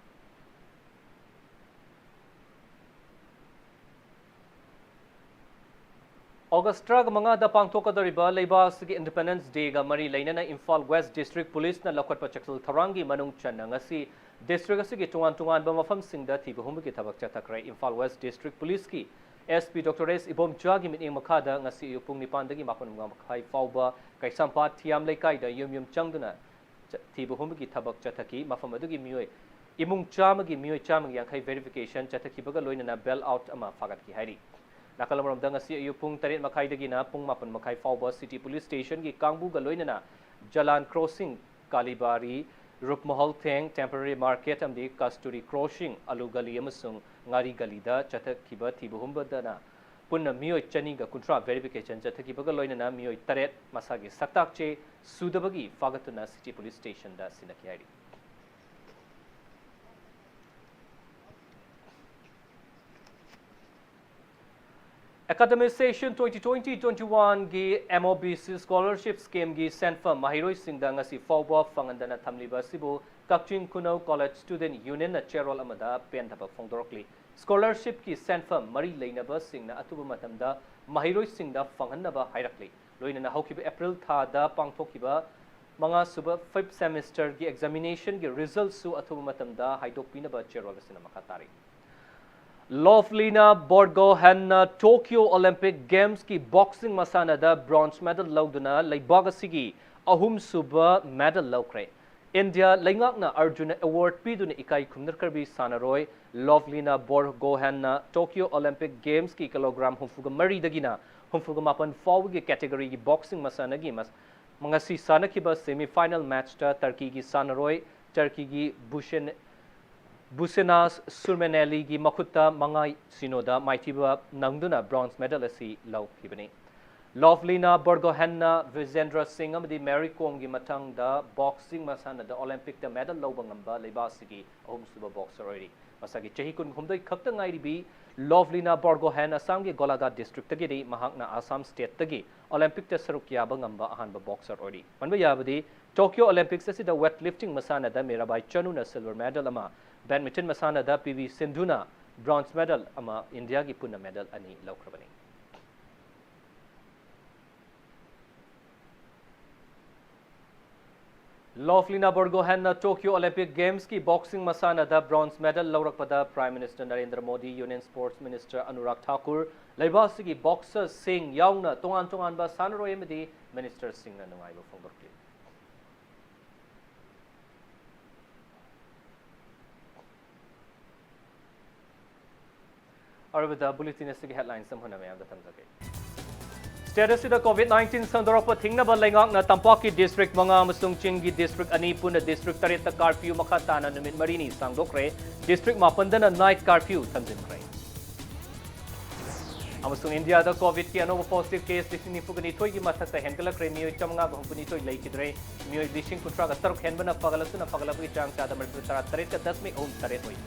ꯑꯣꯒꯁ ꯇꯔꯥꯃꯉꯥꯗ ꯄꯥꯡꯊꯣꯛꯀꯗꯧꯔꯤꯕ ꯂꯩꯕꯥꯛ ꯑꯁꯤꯒꯤ Independence Day ꯒ ꯃꯔꯤ ꯂꯩꯅꯅ ꯏꯝꯐꯥꯜ ꯋꯦꯁ ꯗꯤꯁꯇ꯭ꯔꯤꯛ ꯄꯨꯂꯤꯁꯅ ꯂꯧꯈꯠꯄ ꯆꯦꯛꯁꯤꯜ ꯊꯧꯔꯥꯡꯒꯤ ꯃꯅꯨꯡ ꯆꯟꯅ ꯉꯁꯤ ꯗꯤꯁꯇ꯭ꯔꯤꯛ ꯑꯁꯤꯒꯤ ꯇꯣꯉꯥꯟ ꯇꯣꯉꯥꯟꯕ ꯃꯐꯝꯁꯤꯡꯗ ꯊꯤꯕ ꯍꯨꯝꯕꯒꯤ ꯊꯕꯛ ꯆꯠꯊꯈ꯭ꯔꯦ꯫ ꯏꯝꯐꯥꯜ ꯋꯦꯁ ꯗꯤꯁꯇ꯭ꯔꯤꯛ ꯄꯨꯂꯤꯁꯀꯤ SP Doctor S ꯏꯕꯣꯝꯆꯥꯒꯤ ꯃꯤꯠꯌꯦꯡ ꯃꯈꯥꯗ ꯉꯁꯤ ꯑꯌꯨꯛ ꯄꯨꯡ ꯅꯤꯄꯥꯟꯗꯒꯤ ꯃꯥꯄꯟ ꯃꯈꯥꯏ ꯐꯥꯎꯕ ꯀꯩꯁꯥꯝꯄꯥꯠ ꯊꯤꯌꯥꯝ ꯂꯩꯀꯥꯏꯗ ꯌꯨꯝ ꯌꯨꯝ ꯆꯪꯗꯨꯅ ꯆ-, ꯊꯤꯕ ꯍꯨꯝꯕꯒꯤ ꯊꯕꯛ ꯆꯠꯊꯈꯤ꯫ ꯃꯐꯝ ꯑꯗꯨꯒꯤ ꯃꯤꯑꯣꯏ, ꯏꯃꯨꯡ ꯆꯥꯝꯃꯒꯤ ꯃꯤꯑꯣꯏ ꯆꯥꯝꯃꯒꯤ ꯌꯥꯡꯈꯩ verification ꯆꯠꯊꯈꯤꯕꯒ ꯂꯣꯏꯅꯅ bail out ꯑꯃ ꯐꯥꯒꯠꯈꯤ ꯍꯥꯏꯔꯤ꯫ ꯅꯥꯀꯜ ꯑꯃꯔꯣꯝꯗ ꯉꯁꯤ ꯑꯌꯨꯛ ꯄꯨꯡ ꯇꯔꯦꯠ ꯃꯈꯥꯏꯗꯒꯤꯅ ꯄꯨꯡ ꯃꯥꯄꯟ ꯃꯈꯥꯏ ꯐꯥꯎꯕ City Police Station ꯒꯤ ꯀꯥꯡꯕꯨꯒ ꯂꯣꯏꯅꯅ ꯖꯂꯥꯟ Crossing, ꯀꯥꯂꯤꯕꯥꯔꯤ, ꯔꯨꯞꯃꯍꯜ ꯊꯦꯡ, Temporary Market ꯑꯃꯗꯤ ꯀꯁꯇꯨꯔꯤ Crossing, ꯑꯂꯨ ꯒꯂꯤ ꯑꯃꯁꯨꯡ ꯉꯥꯔꯤ ꯒꯂꯤꯗ ꯆꯠꯊꯈꯤꯕ ꯊꯤꯕ ꯍꯨꯝꯕꯗꯅ ꯄꯨꯟꯅ ꯃꯤꯑꯣꯏ ꯆꯅꯤꯒ ꯀꯨꯟꯊ꯭ꯔꯥ verification ꯆꯠꯊꯈꯤꯕꯒ ꯂꯣꯏꯅꯅ ꯃꯤꯑꯣꯏ ꯇꯔꯦꯠ ꯃꯁꯥꯒꯤ ꯁꯛꯇꯥꯛ ꯆꯦ ꯁꯨꯗꯕꯒꯤ ꯐꯥꯒꯠꯇꯨꯅ City Police Station ꯗ ꯁꯤꯟꯅꯈꯤ ꯍꯥꯏꯔꯤ꯫ Academic session twenty twenty twenty-one ꯒꯤ MOBC scholarship scheme ꯒꯤ ꯁꯦꯟꯐꯝ ꯃꯍꯩꯔꯣꯏꯁꯤꯡꯗ ꯉꯁꯤ ꯐꯥꯎꯕ ꯐꯪꯍꯟꯗꯅ ꯊꯝꯂꯤꯕ ꯑꯁꯤꯕꯨ ꯀꯛꯆꯤꯡ ꯈꯨꯅꯧ College Student Union ꯅ ꯆꯦꯔꯣꯜ ꯑꯃꯗ ꯄꯦꯟꯗꯕ ꯐꯣꯡꯗꯣꯔꯛꯂꯤ꯫ Scholarship ꯀꯤ ꯁꯦꯟꯐꯝ ꯃꯔꯤ ꯂꯩꯅꯕꯁꯤꯡꯅ ꯑꯊꯨꯕ ꯃꯇꯝꯗ ꯃꯍꯩꯔꯣꯏꯁꯤꯡꯗ ꯐꯪꯍꯟꯅꯕ ꯍꯥꯏꯔꯛꯂꯤ꯫ ꯂꯣꯏꯅꯅ ꯍꯧꯈꯤꯕ ꯑꯦꯄ꯭ꯔꯤꯜ ꯊꯥꯗ ꯄꯥꯡꯊꯣꯛꯈꯤꯕ ꯃꯉꯥꯁꯨꯕ fifth semester ꯒꯤ examination ꯒꯤ result ꯁꯨ ꯑꯊꯨꯕ ꯃꯇꯝꯗ ꯍꯥꯏꯗꯣꯛꯄꯤꯅꯕ ꯆꯦꯔꯣꯜ ꯑꯁꯤꯅ ꯃꯈꯥ ꯇꯥꯔꯤ꯫ ꯂꯣꯚꯂꯤꯅꯥ ꯕꯣꯔꯒꯣꯍꯦꯟꯅ Tokyo Olympic Games ꯀꯤ boxing ꯃꯁꯥꯟꯅꯗ bronze medal ꯂꯧꯗꯨꯅ ꯂꯩꯕꯥꯛ ꯑꯁꯤꯒꯤ ꯑꯍꯨꯝꯁꯨꯕ medal ꯂꯧꯈ꯭ꯔꯦ꯫ ꯏꯟꯗꯤꯌꯥ ꯂꯩꯉꯥꯛꯅ ꯑꯔꯖꯨꯅ award ꯄꯤꯗꯨꯅ ꯏꯀꯥꯏ ꯈꯨꯝꯅꯈ꯭ꯔꯕꯤ ꯁꯥꯟꯅꯔꯣꯏ ꯂꯣꯚꯂꯤꯅꯥ ꯕꯣꯔꯒꯣꯍꯦꯟꯅ Tokyo Olympic Games ꯀꯤ ꯀꯤꯂꯣꯒ꯭ꯔꯥꯝ ꯍꯨꯝꯐꯨꯒ ꯃꯔꯤꯗꯒꯤꯅ ꯍꯨꯝꯐꯨꯒ ꯃꯥꯄꯟ ꯐꯥꯎꯕꯒꯤ category ꯒꯤ boxing ꯃꯁꯥꯟꯅꯒꯤ ꯃꯁ-, ꯉꯁꯤ ꯁꯥꯟꯅꯈꯤꯕ semi final match ꯇ ꯇꯔꯀꯤꯒꯤ ꯁꯥꯟꯅꯔꯣꯏ, ꯇꯔꯀꯤꯒꯤ ꯕꯨꯁꯦꯟ-, ꯕꯨꯁꯦꯅꯥꯁ ꯁꯨꯔꯃꯦꯅꯦꯂꯤꯒꯤ ꯃꯈꯨꯠꯇ ꯃꯉꯥ ꯁꯤꯅꯣꯗ ꯃꯥꯏꯊꯤꯕ ꯅꯪꯗꯨꯅ bronze medal ꯑꯁꯤ ꯂꯧꯈꯤꯕꯅꯤ꯫ ꯂꯣꯚꯂꯤꯅꯥ ꯕꯣꯔꯒꯣꯍꯦꯟꯅ ꯕꯤꯖꯦꯟꯗ꯭ꯔ ꯁꯤꯡ ꯑꯃꯗꯤ ꯃꯦꯔꯤ ꯀꯣꯝꯒꯤ ꯃꯊꯪꯗ boxing ꯃꯁꯥꯟꯅꯗ Olympic ꯇ medal ꯂꯧꯕ ꯉꯝꯕ ꯂꯩꯕꯥꯛ ꯑꯁꯤꯒꯤ ꯑꯍꯨꯝꯁꯨꯕ boxer ꯑꯣꯏꯔꯤ꯫ ꯃꯁꯥꯒꯤ ꯆꯍꯤ ꯀꯨꯟꯍꯨꯝꯗꯣꯏ ꯈꯛꯇ ꯉꯥꯏꯔꯤꯕꯤ ꯂꯣꯚꯂꯤꯅꯥ ꯕꯣꯔꯒꯣꯍꯦꯟ ꯑꯁꯥꯝꯒꯤ ꯒꯣꯂꯥꯘꯥꯠ district ꯇꯒꯤꯅꯤ꯫ ꯃꯍꯥꯛꯅ ꯑꯁꯥꯝ state ꯇꯒꯤ Olympic ꯇ ꯁꯔꯨꯛ ꯌꯥꯕ ꯉꯝꯕ ꯑꯍꯥꯟꯕ boxer ꯑꯣꯏꯔꯤ꯫ ꯄꯟꯕ ꯌꯥꯕꯗꯤ, Tokyo Olympics ꯑꯁꯤꯗ weightlifting ꯃꯁꯥꯟꯅꯗ ꯃꯤꯔꯥꯕꯥꯏ ꯆꯅꯨꯅ silver medal ꯑꯃ, badminton ꯃꯁꯥꯟꯅꯗ ꯄꯤ ꯚꯤ ꯁꯤꯟꯙꯨꯅ bronze medal ꯑꯃ, ꯏꯟꯗꯤꯌꯥꯒꯤ ꯄꯨꯟꯅ medal ꯑꯅꯤ ꯂꯧꯈ꯭ꯔꯕꯅꯤ꯫ Lovlina Borgohain ꯅ Tokyo Olympic Games ꯀꯤ boxing ꯃꯁꯥꯟꯅꯗ bronze medal ꯂꯧꯔꯛꯄꯗ Prime Minister Narendra Modi, Union Sports Minister Anurag Thakur, ꯂꯩꯕꯥꯛ ꯑꯁꯤꯒꯤ boxer ꯁꯤꯡ ꯌꯥꯎꯅ ꯇꯣꯉꯥꯟ ꯇꯣꯉꯥꯟꯕ ꯁꯥꯟꯅꯔꯣꯏ ꯑꯃꯗꯤ minister ꯁꯤꯡꯅ ꯅꯨꯡꯉꯥꯏꯕ ꯐꯣꯡꯗꯣꯛꯂꯤ꯫ ꯑꯔꯣꯏꯕꯗ bulletin ꯑꯁꯤꯒꯤ headlines ꯑꯃꯨꯛ ꯍꯟꯅ ꯃꯌꯥꯝꯗ ꯊꯝꯖꯒꯦ꯫ State ꯑꯁꯤꯗ COVID nineteen ꯁꯟꯗꯣꯔꯛꯄ ꯊꯤꯡꯅꯕ ꯂꯩꯉꯥꯛꯅ ꯇꯝꯄꯥꯛꯀꯤ district ꯃꯉꯥ ꯑꯃꯁꯨꯡ ꯆꯤꯡꯒꯤ district ꯑꯅꯤ ꯄꯨꯟꯅ district ꯇꯔꯦꯠꯇ curfew ꯃꯈꯥ ꯇꯥꯅ ꯅꯨꯃꯤꯠ ꯃꯔꯤꯅꯤ ꯁꯥꯡꯗꯣꯛꯈ꯭ꯔꯦ꯫ District ꯃꯥꯄꯟꯗꯅ night curfew ꯊꯝꯖꯤꯟꯈ꯭ꯔꯦ꯫ ꯑꯃꯁꯨꯡ ꯏꯟꯗꯤꯌꯥꯗ COVID ꯀꯤ ꯑꯅꯧꯕ positive case ꯂꯤꯁꯤꯡ ꯅꯤꯐꯨꯒ ꯅꯤꯊꯣꯏꯒꯤ ꯃꯊꯛꯇ ꯍꯦꯟꯒꯠꯂꯛꯈ꯭ꯔꯦ꯫ ꯃꯤꯑꯣꯏ ꯆꯥꯃꯉꯥꯒ ꯍꯨꯝꯐꯨ ꯅꯤꯊꯣꯏ ꯂꯩꯈꯤꯗ꯭ꯔꯦ꯫ ꯃꯤꯑꯣꯏ ꯂꯤꯁꯤꯡ ꯀꯨꯟꯊ꯭ꯔꯥꯒ ꯇꯔꯨꯛ ꯍꯦꯟꯕꯅ ꯐꯒꯠꯂꯛꯇꯨꯅ ꯐꯒꯠꯂꯛꯄꯒꯤ ꯆꯥꯡ ꯆꯥꯗ ꯃꯔꯤꯐꯨ ꯇꯔꯥ ꯇꯔꯦꯠꯀ ꯗꯁꯃꯤꯛ ꯑꯍꯨꯝ ꯇꯔꯦꯠ ꯑꯣꯏ꯫